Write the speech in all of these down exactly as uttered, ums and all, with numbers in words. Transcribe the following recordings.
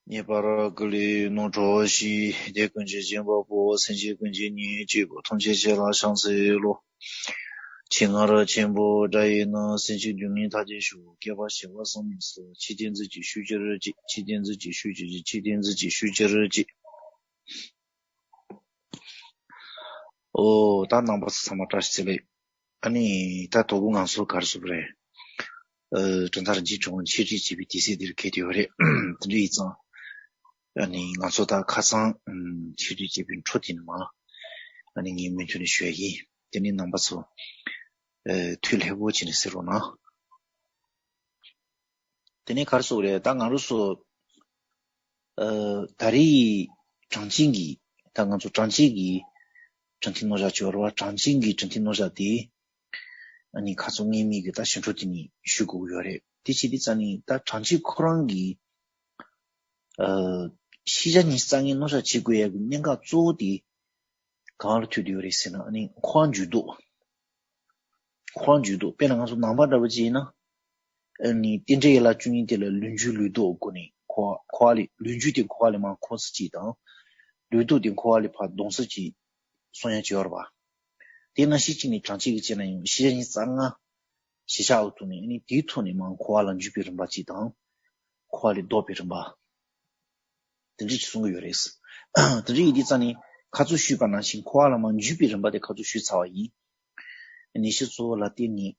ངེས་པར་ཀུན་ལས་ནོར་འཕྲོག་ཤིག་དེ་ཀུན་གྱི་སྦྱིན་པ་པོ། སེམས་ཅན་ཀུན་གྱི་ཉེས་སྤྱོད་པོ། ཐམས་ཅད་ཞལ་ལ་ཕྱག་འཚལ་ལོ། ཆེས་སྔར་ཆེན་པོ་དགྲ་ཡིས་ནི། སེམས་ཅན་སྡུག་བསྔལ་མཐའ་ཡས་ཤོག་སྐྱེ་བ་བྱེ་བ་བསམ་མི་ཁྱབ། ཆོས་བདེན་རྫུན་གྱིས་ཤོག་གྱུར་ཅིག་ཆོས་བདེན་རྫུན་གྱིས་ཤོག་གྱུར་ཅིག་ཆོས་བདེན་རྫུན་གྱིས་ཤོག་གྱུར་ཅིག་ཨོ། ད་རྣམ་པ་ཚོ་ཚང་མ་བཀྲ་ཤིས་བདེ་ལེགས། ཨ་ནི་ད་དོ་དགོང་ང་ཚོ་ག་རེ་ཟེར་དགོས་རེད། ཨ། གྲུབ་མཐའ་རིན་ཆེན་གྲུབ་དབང་ཆེད་སྒྲིག་བྱས་པའི་དུས་ཚོད་འདིར་འཁེལ་བསྡད་ཡོད་རེད། དེ་འདྲ་ཡིན་ཙང་། ཨ་ནི་ང་ཚོ་ད་ཁ་སང་ཆེད་སྒྲིག་བྱས་པའི་འཕྲོ་དེ་ནི་མ། ཨ་ནི་ངས་མུ་མཐུད་ནས་ཞུ་ཡ་ཡིན། དེ་ནི་རྣམ་པ་ཚོ། ཨ། ཐུགས་ལྷོད་པོ་བྱས་ནས་གསན་རོགས་གནང་། དེ་ནས་ག་རེ་ཟེར་དགོས་རེད། ད་ང་རང་ཚོ། ཨ། ད་རེས་གྲངས་ཅན་གྱི། ད་ང་ཚོ་གྲངས་ཅན་གྱི་གྲངས་ཐིག་རྣོ་བཞག་བྱས་པ་རེད་བ། གྲངས་ཅན་གྱི་གྲངས་ཐིག་རྣོ་བཞག་དེ། ཨ་ནི་ཁ་སང་སྔོན་མའི་གི་ད་ཞིབ་འཕྲོ་དེ་ནས་ཞུ་དགོས་ཀྱི་ཡོད་རེད། དེ་བྱས་དུས་ཙང་ནི་ད་གྲངས་ཅན་ཁོ་རང་གི། ཨ། ཤེས་བྱ་ཉི་ཤུ་རྩ་ལྔ་རྣོ་བཞག་བྱེད་དགོས་ཡ་གི་གནད་འགག་གཙོ་བོ་དེ་གང་ལ་ཐུག་བསྡད་ཡོད་རེད་ཟེར་ན། ཨ་ནི་འཁོར་བ་འཇུག་ལྡོག་འཁོར་བ་འཇུག་ལྡོག་དཔེར་ན་ང་ཚོ་ནང་པ་འདྲ་བོ་ཅིག་ཡིན་ན། ཨ་ནི་རྟེན་འབྲེལ་ཡན་ལག་བཅུ་གཉིས་དེ་ལ་ལུས་འཇུག་ལུས་ལྡོག་སྒོ་ནས་འཁོར་བ། འཁོར་བ་ལས་ལུས་འཇུག་དེ་འཁོར་བ་ལས་མར་འཁོར་ས་གཅིག་དང་། ལུས་ལྡོག་དེ་འཁོར་བ་ལས་ཕར་ལྡང་ས་གཅིག་གསུང་ཡ་ཅིག་ཡོད་རེད་པ། དེ་ནང་བཞིན་གཅིག་ནི་གྲངས་ཅན་གྱི་བྱས་ན་ཡང་ཤེས་བྱ་ཉི་ཤུ་རྩ་ལྔ་གཞི་བཞག་འོག་ཏུ་ནས། ཨ་ནི་དེའི་ཐོག་ནས་མར་འཁོར་བ་ལ་འཇུག་པའི་རིམ་པ་གཅིག་དང་། འཁོར་བ་ལས་ལྡོག་པའི་རིམ་པ། དེ་འདྲ་ཅིག་གསུང་གི་ཡོད་རེད། དེ་འདྲ་ཡིན་དུས་ཙང་ནི་ཁ་སང་ཞུས་པ་ནང་བཞིན་འཁོར་བ་ལ་མར་འཇུག་པའི་རིམ་པ་དེ་ཁ་སང་ཞུས་ཚར་བ་ཡིན། ཨ་ནི་སྤྱི་གཙོ་བོ་ལ་བརྟེན་ནས།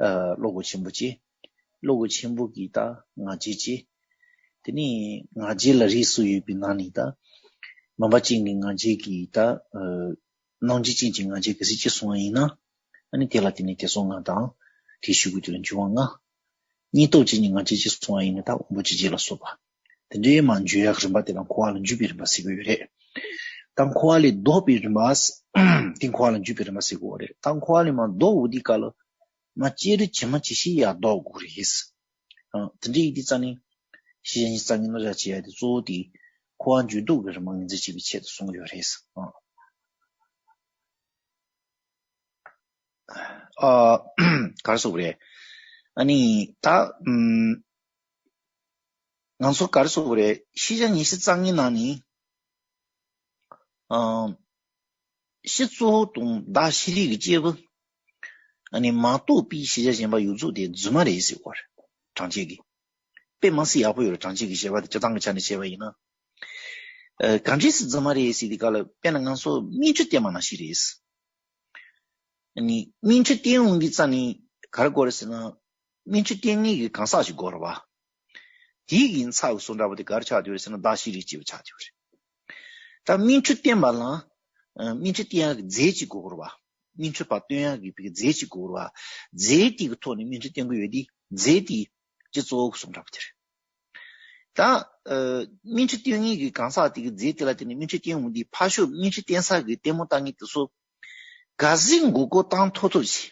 ཨ། བློ་སྒོ་ཆེན་པོ་བཅས། བློ་སྒོ་ཆེན་པོ་གི་ད་ང་རྒྱལ་བཅས། དེ་ནས་ང་རྒྱལ་ལ་རིགས་སུ་ཡོད་པའི་ནང་ནས་ད་མུན་པ་ཅན་གྱི་ང་རྒྱལ་གྱི་ད། ཨ། རྣམ་འགྱུར་ཅན་གྱི་ང་རྒྱལ་གྱི་ཚིག་གཅིག་གསུང་བ་ཡིན་ན། ཨ་ནི་དེ་ལ་བརྟེན་ནས་དེ་སོང་ང་དང་། དེའི་ཤུལ་དུ་དེ་ལ་འབྱུང་བ་ལྔ། སྙིང་སྟོབས་ཅན་གྱི་ང་རྒྱལ་གཅིག་གསུང་བ་ཡིན་ན་ད་དབང་པོ་ཇི་བཞིན་ལ་སོགས་པ། དེ་འདྲའི་མར་འཇུག་ཡག་རིམ་པ་དེ་ལ་འཁོར་བ་ལ་འཇུག་པའི་རིམ་པ་ཟེར་གྱི་ཡོད་རེད། ད་འཁོར་བ་ལས་ལྡོག་པའི་རིམ་པ། དེ་འཁོར་བ་ལ་འཇུག་པའི་རིམ་པ་ཟེར་གྱི་ཡོད་རེད། ད་འཁོར་བ་ལས་མར་ལྡོག་འོང་དུས་སྐབས་ལ། མར་ཅི་རིགས་ཇི་མ་ཇི་བཞིན་ཡར་ལྡོག་དགོས་རེད། ཨ། དེ་འདྲ་ཡིན་དུས་ཙང་ནི། ཤེས་བྱ་ཉི་ཤུ་རྩ་ལྔ་རྣོ་བཞག་བྱེད་ཡ་དེ་གཙོ་བོ་དེ། འཁོར་བ་འཇུག་ལྡོག་གི་རིམ་པ་ངོས་འཛིན་བྱེད་པའི་ཆེད་དུ་གསུངས་ཡོད་རེད། ཨ། ཨ། ག་རེ་ཟེར་དགོས་རེད། ཨ་ནི་ད། ཨུམ། ང་ཚོ་ག་རེ་ཟེར་དགོས་རེད། ཤེས་བྱ་ཉི་ཤུ་རྩ་ལྔའི་ནང་ནས། ཨ། སྤྱི་གཙོ་བོ་དང་བདག་ཤེས་རིག་གི་སྐྱེས་བུ། ཨ་ནི་མ་རྟོགས་པའི་ཤེས་བྱ་གཞན་པ་ཡོངས་རྫོགས་དེ་རྫུན་མ་རེད་ཟེར་བ་རེད། གྲངས་ཅན་གྱི། དཔེ་མ་སྲིད་ཡག་པོ་ཡོད་རེད། གྲངས་ཅན་གྱི་བཤད་པ་དེ་སྤྱིར་བཏང་གི་ཆ་ནས་བཤད་པ་ཡིན་ན། ཨ། ག་འདྲས་སེ་རྫུན་མ་རེད་ཟེར་དུས་སྐབས་ལ། དཔེར་ན་ང་ཚོ་སྨིན་ཁྲི་བསྟན་པ་ནང་བཞིན་རེད། ཨ་ནི་སྨིན་ཁྲི་བསྟན་འོང་དུས་ཙང་ནི་ག་རེ་དགོས་རེད་ཟེར་ན། སྨིན་ཁྲི་བསྟན་མཁན་གྱི་གང་ཟག་ཅིག་དགོས་རེད་བ། དེའི་གི་ཚབ་ཀྱི་བཟོ་འདྲ་པོ་དེ་ག་རེ་ཆགས་བསྡད་ཡོད་རེད་ཟེར་ན། བདག་ཤེས་རིག་སྐྱེས་བུ་ཆགས་བསྡད་ཡོད་རེད། ད་སྨིན་ཁྲི་བསྟན་པ་ལ། ཨ། སྨིན་ཁྲི་བསྟན་ཡག་གི་རྫས་ཅིག་དགོས་རེད་བ། སྨིན་ཁྲི་ཕར་སྟོན་ཡག་གི་བའི་རྫས་ཅིག་དགོས་རེད་བ། རྫས་དེ་གི་ཐོག་ནས་སྨིན་ཁྲི་བསྟན་གྱི་ཡོད་དུས། རྫས་དེ་སྤྱི་གཙོ་བོ་གི་བཟོ་འདྲ་པོ་དེ་རེད། ད། ཨ། སྨིན་ཁྲི་བསྟན་མཁན་གྱི་གང་ཟག་དེ་གི་རྫས་དེ་ལ་བརྟེན་ནས་སྨིན་ཁྲི་བསྟན་འོང་དུས། ཕར་ཕྱོགས་སྨིན་ཁྲི་བསྟན་ས་གི་ལྟད་མོ་ལྟ་མཁན་དེ་ཚོ་ག་ཚོད་མགོ་སྐོར་བཏང་ཐུབ་ཐུབ་ཅིག་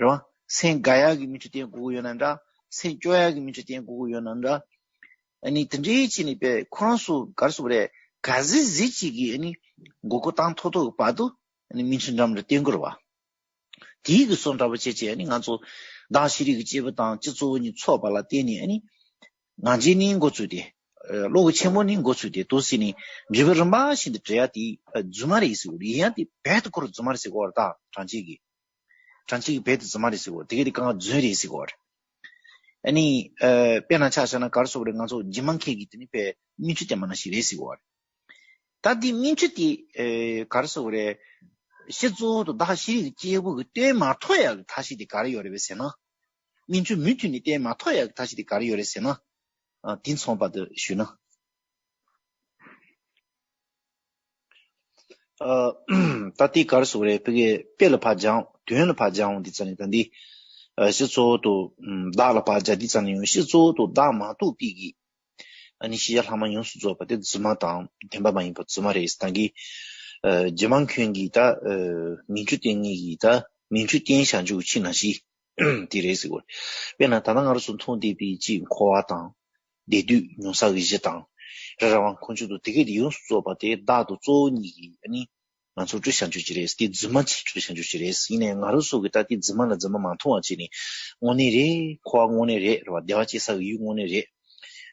རེད་བ། སེམས་དགའ་ཡག་གི་སྨིན་ཁྲི་བསྟན་དགོས་ཀྱི་ཡོད་ན་འདྲ། སེམས་སྐྱོ་ཡག་གི་སྨིན་ཁྲི་བསྟན་དགོས་ཀྱི་ཡོད་ན་འདྲ། ཨ་ནི་དེ་འདྲའི་བྱས་ནས་པས་ཁོ་རང་ཚོ་ག་རེ་ཟེར་དགོས་རེད། ག་ཚོད་ཟིག་ཅིག་གིས་ཨ་ནི་མགོ་སྐོར་བཏང་ཐུབ་ཐུབ་ཀྱི་བར་དུ་ཨ་ནི་སྨིན་ཁྲི་འདྲ་མི་འདྲ་བསྟན་དགོས་རེད་བ། དེའི་གི་བཟོ་འདྲ་པོ་བྱས་བྱས། ཨ་ནི་ང་ཚོ་བདག་ཤེས་རིག་གི་སྐྱེས་བུ་དང་སྤྱི་གཙོ་བོ་གཉིས་ཚོགས་པ་ལ་བརྟེན་ནས། ཨ་ནི་ང་རྒྱལ་ནི་མགོ་ཚོས་ཏེ། ཨ། བློ་སྒོ་ཆེན་པོ་ནི་མགོ་ཚོས་ཏེ། འདུག་སེ་ནི་འབྲས་བུ་རིམ་པ་བཞིན་དུ་འགྲེལ་ཡ་དེ། ཨ། རྫུན་མ་རེད་ཟེར་གོ་རེད། ཡིན་ཡང་དེ་རྦད་དེ་ཁོ་རང་རྫུན་མ་རེད་ཟེར་གོ་རེད། ད་གྲངས་ཅན་གྱིས། གྲངས་ཅན་གྱིས་རྦད་དེ་རྫུན་མ་རེད་ཟེར་གོ་རེད། དེ་ག་དེ་གང་རྫུན་རེད་ཟེར་གོ་རེད། ཨ་ནི། ཨ། དཔེར་ན་ཆ་བཞག་ན་ག་རེ་ཟེར་དགོས་རེད། ང་ཚོ་རྗེ་མང་མཁན་གྱིས་དེ་ནི་དཔེ་སྨིན་ཁྲི་བསྟན་པ་ནང་བཞིན་རེད་ཟེར་གོ་རེད། ད་འདི་སྨིན་ཁྲི་དེ། ཨེ། ག་རེ་ཟེར་དགོས་རེད། སྤྱི་གཙོ་བོ་དང་བདག་ཤེས་རིག་གི་སྐྱེས་བུ་གིས་བསྟན་མ་ཐུབ་ཡག་གི་ཐབས་ཤེས་དེ་ག་རེ་ཡོད་རེད་པས་ཟེར་ན། སྨིན་ཁྲི་མུ་མཐུད་ནས་བསྟན་མ་ཐུབ་ཡག་གི་ཐབས་ཤེས་དེ་ག་རེ་ཡོད་རེད་ཟེར་ན། ཨ། དེ་མཚུངས་པ་དུ་ཞུས་ན། ཨ། ད་དེ་ག་རེ་ཟེར་དགོས་རེད། ཕ་གིའི་དཔེ་ལ་ཕར་སྦྱང་། དོན་ལ་ཕར་སྦྱང་འོང་དུས་ཙམ་ནས། ད་འདི། ཨ། སྤྱི་གཙོ་བོ་དང་བདག་ལ་ཕར་སྦྱར་དུས་ཙམ་ནས་ཡང་། སྤྱི་གཙོ་བོ་དང་བདག་མ་རྟོགས་པའི་གི། ཨ་ནི་ཤེས་བྱ་ལྷག་མ་ཡོངས་སུ་རྫོགས་པ་དེ་རྫུན་མ་དང་བདེན་པ་མ་ཡིན་པ་རྫུན་མ་རེད་ཟེར། ད་གི། ཨ། རྗེ་མང་མཁན་གྱིས་ད། ཨ། སྨིན་ཁྲི་བསྟན་མཁན་གྱིས་ད་སྨིན་ཁྲི་བསྟན་བཞག་རྒྱུ་ཆི་ནང་བཞིན་དེ་རེད་ཟེར་གོ། དཔེར་ན་ད་ལྟ་ང་རང་ཚོ་མཐོང་བསྡད་པའི་གཅིག་འཁོར་བ་དང་། བདེ་སྡུག་མྱོང་ས་གི་གཞི་དང་། ར་ར་བ་འཁོར་ཚུལ་དང་། དེ་ག་དེ་ཡོངས་སུ་རྫོགས་པ་དེ་བདག་དང་གཙོ་བོ་གཉིས་ཀྱིས། ཨ་ནི་ང་ཚོ་སྤྲུལ་བཞག་རྒྱུ་ཅིག་རེད། དེ་རྫུན་མ་ཅིག་སྤྲུལ་བཞག་རྒྱུ་ཅིག་རེད། ཡིན་ནའི་ང་རང་ཚོ་གིས་ད་དེ་རྫུན་མ་ལ་རྫུན་མ་མ་མཐོང་བ་བྱས་ནས། དངོས་གནས་རེད། འཁོར་བ་དངོས་གནས་རེད། རེད་བ། བདེ་བ་སྐྱེ་ས་གི་ཡུལ་དངོས་གནས་རེད།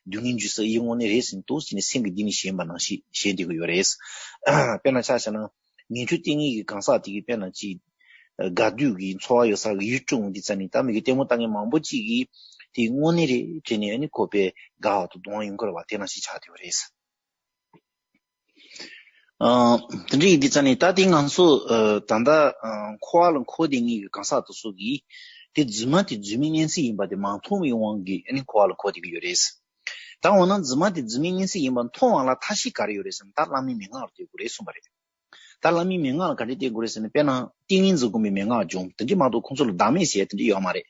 སྡུག་བསྔལ་འཇུག་ས་ཡིན་དངོས་གནས་རེད་ཟེར་ནས་འདུག་ཟེར་ནས་སེམས་ཀྱི་གཏིང་ནས་ཞེན་པ་ནང་བཞིན་ཞེན་བསྡད་ཀྱི་ཡོད་རེད། དཔེར་ན་ཆ་བཞག་ན་ཉིང་འཁྲུལ་ལྟས་ངན་གྱི་གང་ཟག་དེ་གིས་དཔེར་ན་ཅིག་དགའ་སྡུག་གི་འཚོ་བ་ཡོད་ས་གི་ཡུལ་སྤྲུགས་འོང་དུས་ཙ་ནས་ད་མི་གི་ལྟད་མོ་ལྟ་མཁན་མང་པོ་ཅིག་གིས་དེ་དངོས་གནས་རེད་དྲན་ནས་ཨ་ནི་ཁོ་དཔེ་དགའ་བ་དང་གདུང་བ་ཡོང་གི་རེད་བ། དེ་ནང་བཞིན་ཆགས་བསྡད་ཡོད་རེད། ཨ། དེ་འདྲ་ཡིན་དུས་ཙ་ནས་ད་དེ་ང་ཚོ་ཨ། ད་ལྟ་ཨ། འཁོར་བ་ལ་འཁོར་བསྡད་མཁན་གྱི་གང་ཟག་དེ་ཚོ་གིས་དེ་རྫུན་མ་དེ་རྫུན་མའི་གནས་ཚུལ་ཡིན་པ་དེ་མ་མཐོང་བའི་དབང་གིས་ཨ་ནི་འཁོར་བ་ལ་འཁོར་བསྡད་ཀྱི་ཡོད་རེད། ད་འོ་ན་རྫུན་མ་དེ་རྫུན་མའི་གནས་ཚུལ་ཡིན་པ་མཐོང་བ་ལ་ཐབས་ཤེས་ག་རེ་ཡོད་རེད་ཟེར་ན་ད་བླ་མའི་མན་ངག་ལ་ལྟོས་དགོས་རེད་གསུངས་པ་རེད། ད་བླ་མའི་མན་ངག་ལ་ག་འདྲས་བལྟ་དགོས་རེད་ཟེར་ན། དཔེར་ན་ཏིང་ངེ་འཛིན་སྒོམ་པའི་མན་ངག་སྦྱོང་། དེ་འདྲས་མ་གཏོགས་ཁོང་ཚོ་ལ་བདག་མེད་ཟེར་ཡ་དེ་འདྲས་ཡོད་མ་རེད།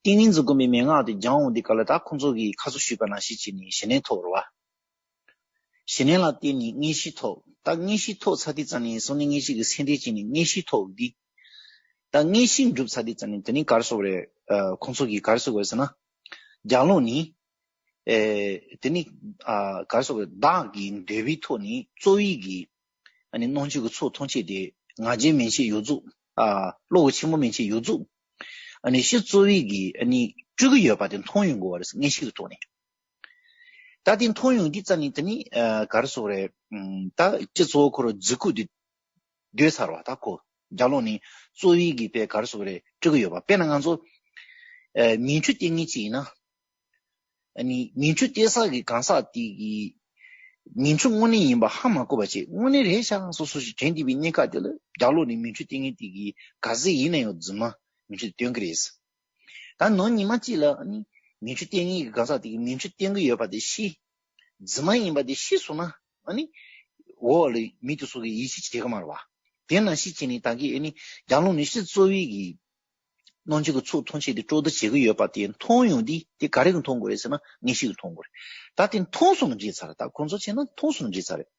ཏིང་ངེ་འཛིན་སྒོམ་པའི་མན་ངག་དེ་སྦྱང་འོང་དུས་སྐབས་ལ་ད་ཁོང་ཚོ་གིས་ཁ་སང་ཞུས་པ་ནང་བཞིན་བྱས་ནས་ཞི་གནས་ཐོབ་རེད་བ། ཞི་གནས་ལ་བརྟེན་ནས་མངོན་ཤེས་ཐོབ། ད་མངོན་ཤེས་ཐོབ་ཚར་དུས་ཙ་ནས་བསམ་གཏན་མངོན་ཤེས་ཀྱི་སེམས་ཁྲལ་བྱས་ནས་མངོན་ཤེས་ཐོབ་དུས། ད་མངོན་ཤེས་འགྲུབ་ཚར་དུས་ཙ་ནས་དེ་ནས་ག་རེ་ཟེར་དགོས་རེད། ཨ། ཁོང་ཚོ་གིས་ག་རེ་ཟེར་དགོས་རེད་ཟེར་ན། རྒྱབ་ལོགས་ནས། ཨེ། དེ་ནི། ཨ། ག་རེ་ཟེར་དགོས་རེད། བདག་གི་འདོད་པའི་ཐོག་ནས་རྩོལ་བའི་གི་ཨ་ནི་རྣམ་འགྱུར་གྱི་ཚོགས་ཐམས་ཅད་དེ་ང་རྒྱལ་མན་ཆད་ཡོངས་རྫོགས། ཨ། བློ་ཁོག་ཆེན་པོ་མན་ཆད་ཡོངས་རྫོགས། ཨ་ནི་ཕྱི་རྩོལ་བའི་གི་ཨ་ནི་སྤྲུལ་གྱི་ཡོད་པ་དེ་མཐོང་ཡོང་དགོས་པ་རེད། མངོན་ཤེས་ཀྱི་ཐོག་ནས། ད་དེ་མཐོང་ཡོང་དུས་ཙ་ནས་དེ་ནི། ཨ། ག་རེ་ཟེར་དགོས་རེད། ཨམ། ད་སྤྱི་གཙོ་བོ་ཁོ་རང་རྫུ་འཕྲུལ་དེ་སྡོད་ཚར་བ། ད་ཁོ་རྒྱབ་ལོགས་ནས་རྩོལ་བའི་གི་དཔེ་ག་རེ་ཟེར་དགོས་རེད། སྤྲུལ་གྱི་ཡོད་པ། དཔེར་ན་ང་ཚོ། ཨ། མིང་འཁྲུལ་ལྟས་ངན་ཅིག་ཡིན་ན། ཨ་ནི་མིང་འཁྲུལ་བསྟན་ས་གི་གང་ཟག་དེ་གིས་མིང་འཁྲུལ་དངོས་གནས་ཡིན་པ་ཧ་མ་གོ་བ་བྱས། དངོས་གནས་རེད་ཤག་སོ་སོ་ཞིག་དྲན་བསྡད་པའི་གནས་སྐབས་དེ་ལ་རྒྱབ་ལོགས་ནས་མིང་འཁྲུལ་བསྟན་མཁན་དེ་གིས་ག་ཚོད་ཡིན་ན་ཡང་རྫུན་མ་མིང་འཁྲུལ་སྟོན་གྱི་རེད། ད་ནང་ཉི་མ་གཅིག་ལ་ཨ་ནི་མིང་འཁྲུལ་བསྟན་མཁན་གྱི་གང་ཟག་དེ་གིས་མིང་འཁྲུལ་བསྟན་གྱི་ཡོད་པ་དེ་ཤེས། རྫུན་མ་ཡིན་པ་དེ་ཤེས་སོང་ན། ཨ་ནི་འོག་ལ་མི་དེ་ཚོ་གིས་ཡིད་ཆེས་བྱེད་ཀྱི་མ་རེད་བ། དེ་ནང་བཞིན་བྱས་ནས་ད་གིན་ཨ་ནི་རྒྱབ་ལོགས་ནས་ཕྱི་རྩོལ་བའི་གི་རྣམ་འགྱུར་གྱི་ཚོགས་ཐམས་ཅད་དེ་སྤྲོ་བསྡུ་བྱེད་ཀྱི་ཡོད་པ་དེ་མཐོང་ཡོང་དུས། དེ་ག་རེ་གིས་མཐོང་དགོས་རེད་ཟེར་ན། མངོན་ཤེས་ཀྱིས་མཐོང་དགོས་རེད། ད་དེ་མཐོང་སོང་ན་འགྲིག་ཚར་རེད། ད་ཁོང་ཚོ་བྱས་ན་མཐོང་སོང་ན་འགྲིག་ཚར་རེད།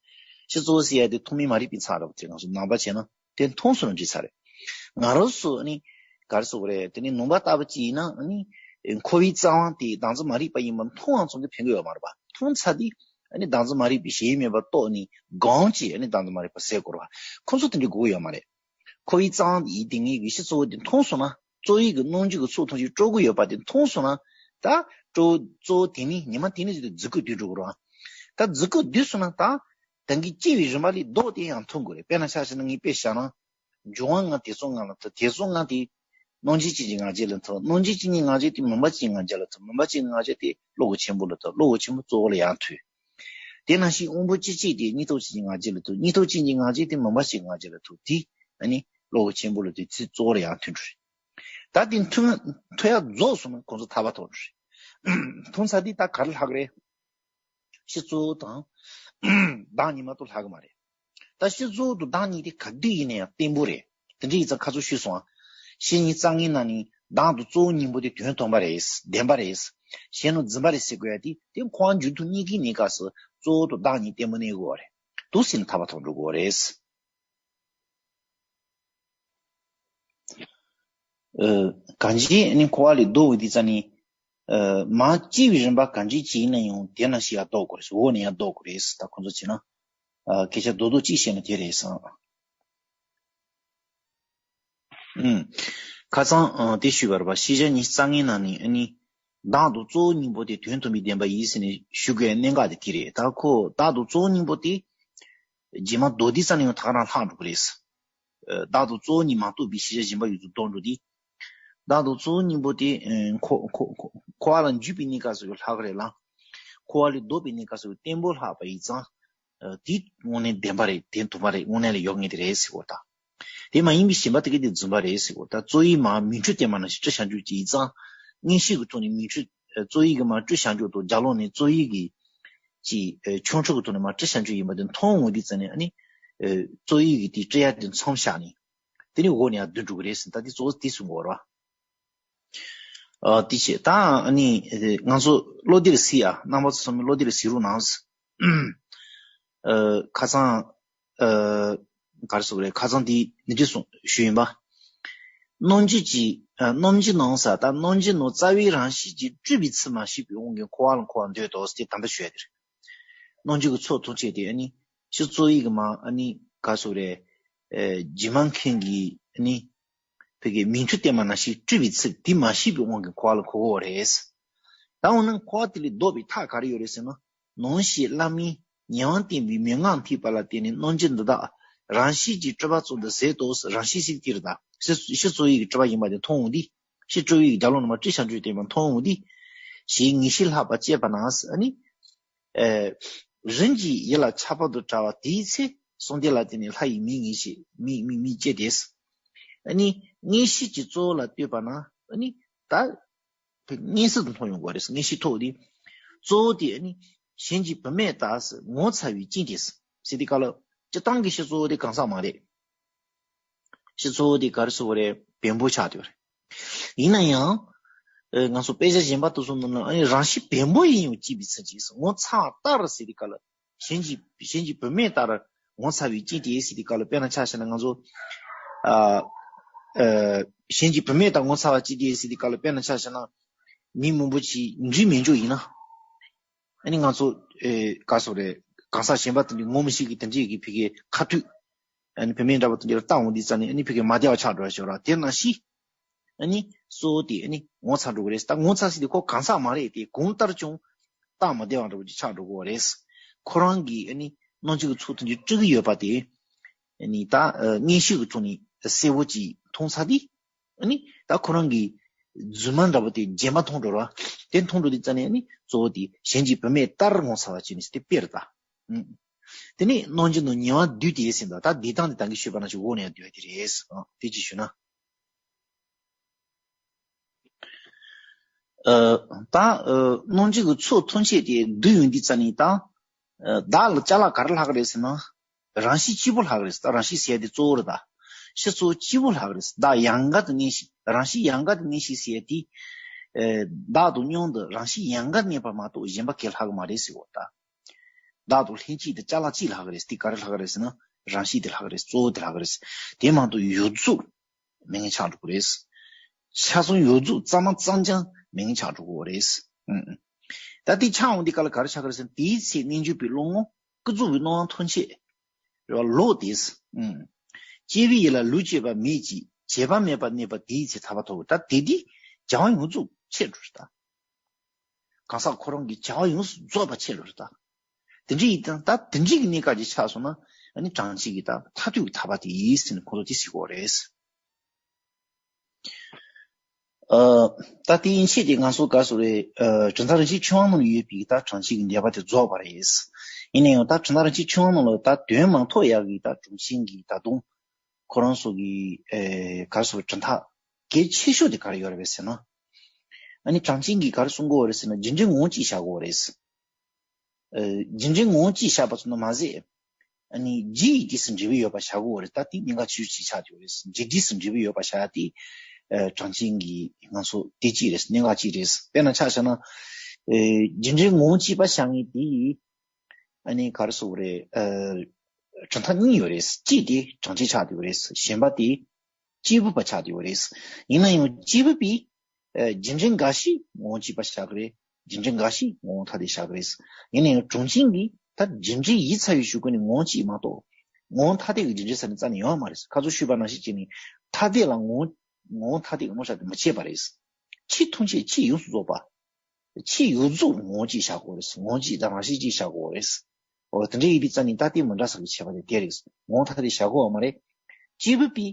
ཕྱི་རྩོལ་ཟེར་ཡ་དེ་ཐོག་མའི་མ་རིག་པའི་མཚན་རེད་བ། དེ་ང་ཚོ་ནང་པ་བྱས་ན་དེ་མཐོང་སོང་ན་འགྲིག་ཚར་རེད། ང་རང་ཚོ་ནི་ག་རེ་ཟེར་དགོས་རེད། དེ་ནི་ནང་པ་ལྟ་བུ་ཅིག་ཡིན་ན་ཨ་ནི་འཁོར་བའི་རྩ་བ་དེ་བདག་འཛིན་མ་རིག་པ་ཡིན་པ་མཐོང་བ་ཙམ་གྱིས་ཕན་གྱི་ཡོད་མ་རེད་པ། མཐོང་ཚར་དུས་ཨ་ནི་བདག་འཛིན་མ་རིག་པའི་གཞལ་ཡས་མེད་པར་རྟོགས་ནས་སྒོམ་བྱས། ཨ་ནི་བདག་འཛིན་མ་རིག་པ་ཟད་དགོས་རེད་བ། ཁོང་ཚོ་དེ་འདྲ་དགོས་ཀྱི་ཡོད་མ་རེད། འཁོར་བའི་རྩ་བ་ཡི་དེ་ངེད་ཀྱི་ཕྱི་རྩོལ་བ་དེ་མཐོང་སོང་ན། རྩོལ་བའི་གི་རྣམ་འགྱུར་གྱི་ཚོགས་ཐམས་ཅད་སྤྲོ་གི་ཡོད་པ་དེ་མཐོང་སོང་ན། ད་སྤྲོ་གཙོ་བོ་དེ་ནི་ཉི་མ་དེ་ནས་ཟེར་དུས་རྫུ་འཕྲུལ་སྡུད་འགྲོ་གི་རེད། ད་རྫུ་འཕྲུལ་སྡུད་སོང་ན་ད་ད་གིན་སྐྱེ་བའི་རིམ་པ་ལས་ལྡོག་སྟེ་ཡང་མཐོང་དགོས་རེད། དཔེར་ན་ཆ་བཞག་ན་ངས་དཔེ་བཞག་ན། འབྱུང་བ་ལྔ་ཐེ་ཚོམ་ལྔ་ལ་ཐུག་ཐེ་ཚོམ་ལྔ་དེ་རྣམ་འབྱེད་ཅན་གྱི་ང་རྒྱལ་ལ་ཐུག་རྣམ་འབྱེད་ཅན་གྱི་ང་རྒྱལ་དེ་མུན་པ་ཅན་གྱི་ང་རྒྱལ་ལ་ཐུག་མུན་པ་ཅན་གྱི་ང་རྒྱལ་དེ་བློ་ཁོག་ཆེན་པོ་ལ་ཐུག་བློ་ཁོག་ཆེན་པོ་གཙོ་བོ་ལ་ཡང་ཐུག་དེ་ནང་བཞིན་དབང་པོ་སྐྱེ་མཆེད་དེ་གཉིས་སྟོབས་ཅན་གྱི་ང་རྒྱལ་ལ་ཐུག་གཉིས་སྟོབས་ཅན་གྱི་ང་རྒྱལ་དེ་མུན་པ་ཅན་གྱི་ང་རྒྱལ་ལ་ཐུག་དེ་ཨ་ནི་བློ་ཁོག་ཆེན་པོ་ལ་ཐུག་ཚེ་གཙོ་བོ་ལ་ཡང་ཐུག་འགྲོ་རེད། ད་དེ་མཐུན་མཐུན་ཡ་རྫོགས་སོང་ན་ཁོང་ཚོ་ཐར་པ་ཐོབ་འགྲོ་རེད། མཐུན་ཚར་དུས་ད་ག་རེ་ལྷག་རེད། ཕྱི་རྩོལ་དང་བདག་གཉིས་མ་གཏོགས་ལྷག་གི་མ་རེད། ད་ཕྱི་རྩོལ་དང་བདག་གཉིས་དེ་ག་དུས་ཡིན་ན་ཡང་བརྟན་པོ་རེད། དེ་འདྲ་ཡིན་ཙང་ཁ་སང་ཞུས་སོང་ཨ། གཞན་གཉིས་རྩ་ལྔའི་ནང་ནས་བདག་དང་གཙོ་བོ་གཉིས་པོ་དེ་དོན་དམ་པ་རེད། བདེན་པ་རེད། གཞན་ནི་རྫུན་པ་རེད་ཟེར་དགོས་ཡ་དེ་དེ་འཁོར་བ་འཇུག་ཐུབ་གཉིས་ཀའི་གནས་སྐབས་སུ་གཙོ་བོ་དང་བདག་གཉིས་བརྟན་པོ་གནས་དགོས་པ་རེད། འདུག་ཟེར་ནས་ཐར་པ་ཐོབ་འགྲོ་དགོས་པ་རེད། ཨ། གང་ཅི་ནི་འཁོར་བ་ལས་ལྡོག་པའི་དུས་ཙ་ནས། ཨ། མར་སྐྱེ་བའི་རིམ་པ་གང་ཅི་ཅིག་ཡིན་ན་ཡང་དེ་ནང་བཞིན་ཡར་ལྡོག་དགོས་རེད། འོག་ནས་ཡར་ལྡོག་དགོས་རེད། ད་ཁོང་ཚོ་བྱས་ན། ཨ། སྐད་ཆ་རྡོག་རྡོག་གཅིག་བཤད་ན་དེ་རེད་བསམ། ཨུམ། ཁ་སང་། ཨ། དེ་ཞུས་པ་རེད་པ། ཤེས་བྱ་ཉི་ཤུ་རྩ་ལྔའི་ནང་ནས་ཨ་ནི། བདག་དང་གཙོ་བོ་གཉིས་པོ་དེ་དོན་དམ་པའི་བདེན་པ་ཡིན་ཟེར་ནས་ཞུ་དགོས་གནད་འགག་དེ་དེ་རེད། ད་ཁོ་བདག་དང་གཙོ་བོ་གཉིས་པོ་དེ། རྗེས་མ་ལྡོག་དུས་ཙམ་ནས་ཡང་ད་ག་རང་ལྷག་འགྲོ་གི་རེད། ཨ། བདག་དང་གཙོ་བོ་གཉིས་མ་གཏོགས་པའི་ཤེས་བྱ་གཞན་པ་ཡོངས་སུ་ལྡོག་འགྲོ་དུས། བདག་དང་གཙོ་བོ་གཉིས་པོ་དེ། ཨ། འཁོར་འཁོར་འཁོར་འཁོར་བ་ལ་འཇུག་པའི་གནས་སྐབས་སུ་ཡང་ལྷག་གི་རེད་ལ། འཁོར་བ་ལས་ལྡོག་པའི་གནས་སྐབས་སུ་ཡང་བརྟན་པོ་ལྷག་པ་ཡིན་ཙང་། ཨ། དེ་དངོས་གནས་བདེན་པ་རེད། དོན་དམ་པ་རེད། དངོས་གནས་ལ་ཡོད་མཁན་དེ་རེད་ཟེར་གོ་ད། དེ་མ་ཡིན་པའི་གཞན་པ་དེ་ག་དེ་རྫུན་པ་རེད་ཟེར་གོ་ད། རྩོལ་བས་མར་མིང་འཁྲུལ་བསྟན་པ་ནང་བཞིན་སྤྲུལ་བཞག་འཇོག་ཅིག་ཡིན་ཙང་། མངོན་ཤེས་ཀྱི་ཐོག་ནས་མིང་འཁྲུལ། ཨ། རྩོལ་བས་གི་མར་སྤྲུལ་བཞག་འཇོག་དང་རྒྱབ་ལོགས་ནས་རྩོལ་བས་གི་ཅིག་ཨ། ཆོས་མཆོག་གི་ཐོག་ནས་མར་སྤྲུལ་བཞག་འཇོག་ཡིན་པ་དེ་མཐོང་འོང་དུས་ཙ་ནས་ཨ་ནི། ཨ། རྩོལ་བས་གི་དེ་སྤྲུལ་ཡ་དེ་མཚམས་བཞག་ནས། དེ་ནས་འོག་ནས་ཡར་བསྡུ་འགྲོ་གི་རེད་ཟེར། ད་དེ་གཙོ་བོ་དེ་གསུང་གི་ཡོད་རེད་བ། ཨ། དེ་བྱས་ད་ཨ་ནི་ང་ཚོ་བློ་གཏད་ལ་གཟིགས་ཨ། རྣམ་པ་ཚོ་ཚང་མས་བློ་གཏད་ལ་གཟིགས་རོགས་གནང་། ཨ། ཁ་སང་། ཨ། ག་རེ་ཟེར་དགོས་རེད། ཁ་སང་དེ་འདི་འདྲས་གསུངས་ཞུས་ཡིན་པ། རྣམ་འབྱེད་ཀྱི། ཨ། རྣམ་འབྱེད་ནང་ས་ད་རྣམ་འབྱེད་ནང་རྩ་བའི་རང་བཞིན་གྱིས་སྤྲུལ་པའི་ཚུལ་མ་ཤེས་པའི་དབང་གིས་འཁོར་བ་ལ་འཁོར་བར་འདོད་དོ་ཟེར་དེ་ད་ལྟ་ཞུ་ཡ་དེ་རེད། རྣམ་འབྱེད་ཀྱི་ཚོགས་ཐམས་ཅད་དེ་ཨ་ནི་ཕྱི་རྩོལ་བས་གི་མར་ཨ་ནི་ག་རེ་ཟེར་དགོས་རེད། ཨ། རྗེས་མ་མཁན་གྱིས་ཨ་ནི། ཕ་གིའི་མིང་འཁྲུལ་བསྟན་པ་ནང་བཞིན་སྤྲུལ་པའི་ཚུལ་དེ་མ་ཤེས་པའི་དབང་གིས་འཁོར་བ་ལ་འཁོར་གྱི་ཡོད་རེད། ད་འོ་ན་འཁོར་བ་དེ་ལས་ལྡོག་པའི་ཐབས་ག་རེ་ཡོད་རེད་ཟེར་ན། ནང་བཞིན་བླ་མའི་ཉེ་བར་བསྟན་པའི་མན་ངག་ཐེག་པ་ལ་བརྟེན་ནས་རྣམ་འགྱུར་འདི་དག་རང་བཞིན་གྱིས་གྲུབ་པ་ཙམ་དུ་ཟད་དོ། རང་བཞིན་ཟེར་དེ་རེད་ད། ཕྱི་ཕྱི་ཚུལ་ཡིན་གྱི་གྲུབ་པ་ཡིན་པ་དེ་མཐོང་འོང་དུས། ཕྱི་སྤྲོས་པའི་རྒྱ་ལོ་ནུ་མ་སྤྲོས་བྱང་ཆུབ་བསྟན་པ་མཐོང་འོང་དུས། ཞེས་ངེས་ཤེས་ལྷག་པ་སྐྱེས་པ་ན། ཨ་ནི། ཨེ། རིམ་གྱིས་ཡིད་ལ་ཆགས་པ་དང་བྲལ་བ་དེའི་ཚེ་གསུང་དེ་ལ་བརྟེན་ནས་ལྷ་ཡི་མིག་ངེས་ཤེས་མིག་མིག་མིག་སྐྱེས་ཏེ། ཨ་ནི། མངོན་ཤེས་ཀྱི་གཙོ་བོ་ལ་ལྟོས་པ་ན། ཨ་ནི། ད། མངོན་སུམ་དུ་མཐོང་ཡོང་གི་རེད། མངོན་ཤེས་ཐོག་དེ། གཙོ་བོ་དེ་ཨ་ནི། གཞན་གྱི་བུད་མེད་ལྟར་ངོ་མཚར་བའི་སྤྱན་ཏེ། ཟེར་དེ་ག་ལ། སྤྱིར་བཏང་གི་སྤྱི་གཙོ་བོ་དེ་གང་ཟག་མ་རེད། སྤྱི་གཙོ་བོ་དེ་ག་རེ་ཟེར་བ་རེད། བེམ་པོ་ཆགས་བསྡད་པ་རེད། ཡིན་ན་ཡང་། ཨ། ང་ཚོ་དཔེ་ཆ་གཞན་པ་དེ་ཚོ་ནང་ལ་ཨ་ནི་རང་བཞིན་བེམ་པོ་ཡིན་ཡང་སྐྱེས་པའི་ཚུལ་གྱིས་ངོ་མཚར་ལྟར་ཟེར་དེ་ག་ལ། གཞན་གྱི་གཞན་གྱི་བུད་མེད་ལྟར་ངོ་མཚར་བའི་སྤྱན་ཏེ་ཟེར་དེ་ག་ལ། དཔེར་ན་ཆ་བཞག་ན་ང་ཚོ། ཨ། ཨ། གཞན་གྱི་བུད་མེད་ལྟར་ངོ་མཚར་བ་སྤྱན་ཏེ་ཟེར་དེ་ག་ལ། དཔེར་ན་ཆ་བཞག་ན། མི་མང་པོ་ཅིག་འཇུ་མི་འཇུ་ཡིན་ན། ཨ་ནི་ང་ཚོ། ཨེ། ག་རེ་ཟེར་དགོས་རེད། གང་ཟག་གཞན་པ་དེ་འདྲའི་ངོ་མི་ཤེས་ཀྱི་དེ་འདྲའི་གི་ཕ་གིའི་ཁ་ཐུག་ཨ་ནི་བུད་མེད་འདྲ་པོ་དེ་འདྲ་ལ་བལྟ་འོང་དུས་ཙ་ནས་ཨ་ནི་ཕ་གི་མ་བདེ་བ་ཆགས་འགྲོ་བ་ཞིག་རེད། དེ་ནང་བཞིན། ཨ་ནི་གཙོ་བོ་དེ་ཨ་ནི་ངོ་མཚར་འགྲོ་གི་རེད། ད་ངོ་མཚར་ཟེར་དུས་ཁོ་གང་ཟག་མ་རེད་དེ། གང་ལྟར་ཀྱང་བལྟ་མ་བདེ་བ་འདྲ་པོ་ཅིག་ཆགས་འགྲོ་གི་རེད། ཁོ་རང་གི་ཨ་ནི་རྣམ་འགྱུར་གྱི་ཚོགས་ཐམས་ཅད་སྤྲུལ་གྱི་ཡོད་པ་དེ། ཨ་ནི་ད་མངོན་ཤེས་ཀྱི་ཐོག་ནས་གསལ་པོ་ཅིག་མཐོང་ཚར་དུས། ཨ་ནི་ད་ཁོ་རང་གི་རྫུན་མ་འདྲ་པོ་དེ་རྗེན་པ་མཐོང་འགྲོ་ར། དེ་མཐོང་འགྲོ་དུས་ཙ་ནས་ཨ་ནི་གཙོ་བོ་དེ་གཞན་གྱི་བུད་མེད་ལྟར་ངོ་མཚར་བ་བྱས་ནས་ཟེར་དེ་དཔེ་རེད་ད། ཨུམ། དེ་ནས་རྣམ་འགྱུར་ནི་ཉེ་བར་བསྡུས་ཏེ་ཟེར་འདུག་ད་འདི་དང་འདི་དང་གི་ཤོད་པ་ནང་བཞིན་འོག་ནས་ཡང་བསྡུས་པ་དེ་རེད། ཨ། དེ་ཅིག་ཞུ་ན། ཨ། ད། ཨ། རྣམ་འགྱུར་གྱི་ཚོགས་ཐམས་ཅད་དེ་བསྡུས་ཡོང་དུས་ཙ་ནས་ད། ཨ། བདག་ལ་ཅ་ལག་ག་རེ་ལྷག་གི་རེད་ཟེར་ན། རང་བཞིན་གཅིག་པུ་ལྷག་གི་རེད། ད་རང་བཞིན་ཟེར་ཡ་དེ་གཙོ་བོ་རེད་ད། སྤྱི་གཙོ་གཅིག་པུ་ལྷག་གི་རེད། བདག་ཡང་དག་ཏུ་མངོན་ཤེས། རང་བཞིན་ཡང་དག་ཏུ་མངོན་ཤེས་ཟེར་ཡ་དེ། ཨ། བདག་དང་མཉམ་དུ་རང་བཞིན་ཡང་དག་གནས་པ་མ་གཏོགས་གཞན་པ་གང་ལྷག་གི་མ་རེད་ཟེར་བ་ད། བདག་དང་ལྷན་ཅིག་ཏུ་ཅ་ལག་གཅིག་ལྷག་གི་རེད། དེ་ག་རེ་ལྷག་གི་རེད་ཟེར་ན། རང་བཞིན་དེ་ལྷག་གི་རེད། གཙོ་བོ་དེ་ལྷག་གི་རེད། དེ་མ་གཏོགས་ཡོངས་རྫོགས་མེད་མཁན་ཆགས་འགྲོ་གི་རེད། ཆ་ཚང་ཡོངས་རྫོགས་གཙང་མ་གཙང་རྐྱང་མེད་མཁན་ཆགས་འགྲོ་གི་རེད། ཨུམ། ད་དེ་ཆགས་འོང་དུས་ག་ལ་ག་རེ་ཆགས་གི་རེད་ཟེར་ན། དེའི་ཚེ་རྣལ་འབྱོར་པའི་བློ་ངོར་ཀུན་རྫོབ་པའི་སྣང་བ་ཐམས་ཅད་རེད་པ། ལོག་སྟེ། ཨུམ། སྐྱེ་བའི་ཡུལ་ལ་ལུས་སྐྱེས་པ་མེད་ཅིང་བྱས་པ་མེད་པར་གནས་པ་དེའི་ཚེ་ཐར་པ་ཐོབ་པ། ད་དེ་དུས་བྱ་བ་ཡོངས་རྫོགས་ཆད་འགྲོ་རེད་ད། གང་ཟག་ཁོ་རང་གི་བྱ་བ་ཡོངས་སུ་རྫོགས་པ་ཆད་འགྲོ་རེད་ད། དེ་འདྲ་ཡིན་ཙང་ད་དེ་འདྲའི་གནས་སྐབས་ཅིག་ཆགས་སོང་ན། ཨ་ནི་གྲངས་ཅན་གྱི་ད་ཐར་ཐུག་གི་ཐར་པ་དེ་ཡིན་ཟེར་ནས་ཁོང་ཚོ་དེ་ཟེར་གྱི་ཡོད་རེད། ཨ། ད་དེ་ཡིན་ཕྱིར་དེ་ང་ཚོ་ག་རེ་ཟེར་དགོས་རེད། ཨ། གྲུབ་མཐའ་རིན་ཆེན་ཕྱོགས་སྔ་ནང་ལ་ཡོད་པའི་ད་གྲངས་ཅན་གྱི་བཟླས་པ་དེ་རྫོགས་པ་རེད། ཡིན་ན་ཡང་ད་གྲུབ་མཐའ་རིན་ཆེན་ཕྱོགས་སྔ་ནང་ལ་ད་དོན་མ་ཐོབ་ཡག་གི་ད་གྲངས་ཅན་གྱི་ད་དུང་ཁོ་རང་ཚོ་གི། ཨེ། ག་རེ་ཟེར་དགོས་རེད། གྲུབ་མཐའ་གལ་ཆེ་ཤོས་དེ་ག་རེ་ཡོད་རེད་པས་ཟེར་ན། ཨ་ནི་གྲངས་ཅན་གྱིས་ག་རེ་གསུང་གི་ཡོད་རེད་ཟེར་ན། རྒྱུ་འབྲས་ངོ་བོ་གཅིག་བཞག་གི་ཡོད་རེད། ཨ། རྒྱུ་འབྲས་ངོ་བོ་གཅིག་བཞག་པ་ཙམ་དུ་མ་ཟད། ཨ་ནི་རྒྱུ་ཡི་རྗེས་སུ་འབྲེལ་བའི་ཡོད་པ་བཞག་གི་ཡོད་རེད། ད་དེ་གནད་འགག་ཆེ་ཤོས་གཅིག་ཆགས་བསྡད་ཡོད་རེད། རྒྱུ་རྗེས་སུ་འབྲེལ་བའི་ཡོད་པ་བཞག་ཡ་དེ། ཨ། གྲངས་ཅན་གྱི་ང་ཚོ་དེ་གཅིག་རེད། གནད་འགག་གཅིག་རེད། དཔེར་ན་ཆ་བཞག་ན། ཨ། རྒྱུ་འབྲས་ངོ་བོ་གཅིག་པ་བཞག་མཁན་དེ། ཨ་ནི་ག་རེ་ཟེར་དགོས་རེད། ཨ། གྲུབ་མཐའ་གཉིས་ཡོད་རེད། གཅིག་དེ་གྲངས་ཅན་ཆགས་བསྡད་ཡོད་རེད། གཞན་པ་དེ་སྐྱེས་བུ་པ་ཆགས་བསྡད་ཡོད་རེད། ཡིན་ན་ཡང་སྐྱེས་བུ་པས། ཨ། རྒྱུ་འབྲས་འགའ་ཞིག་ངོ་བོ་གཅིག་པ་བཞག་གི་རེད། རྒྱུ་འབྲས་འགའ་ཞིག་ངོ་བོ་ཐ་དད་བཞག་གི་རེད། ཡིན་ན་ཡང་གྲངས་ཅན་གྱིས་ད་རྒྱུ་འབྲས་ཡིད་ཚ་བའི་གཞུག་གུ་ནས་ངོ་བོ་གཅིག་མ་གཏོགས། ངོ་བོ་ཐ་དད་ཀྱི་རྒྱུ་འབྲས་ཟེར་ནས་རྩ་ནས་ཡོད་མ་རེད། ཁ་ཚོ་ཞུས་པ་ནང་བཞིན་བྱས་ནས་ཐ་དད་ལ་ངོ་བོ་ངོ་བོ་ཐ་དད་ཀྱི་རྣམ་གཞག་དེ་མི་བྱེད་པ་རེད། ཆོས་ཐམས་ཅད་ཆོས་ཡོངས་སུ་རྫོགས་པ། ཆོས་ཡོངས་རྫོགས་ངོ་བོ་གཅིག་བཞག་གི་ཡོད་རེད། ངོ་བོ་གཅིག་དང་རང་བཞིན་གཅིག་བཞག་གི་ཡོད་རེད། འོ། དེ་འདྲ་ཡིན་དུས་ཙ་ནས་ད་ལྟའི་མི་འདྲ་ས་གི་ཁྱད་པར་དེ་དེ་རེད། ངོ་བོ་ཐ་དད་བཞག་གི་ཡོད་མ་རེད། སྐྱེས་བུ་པས།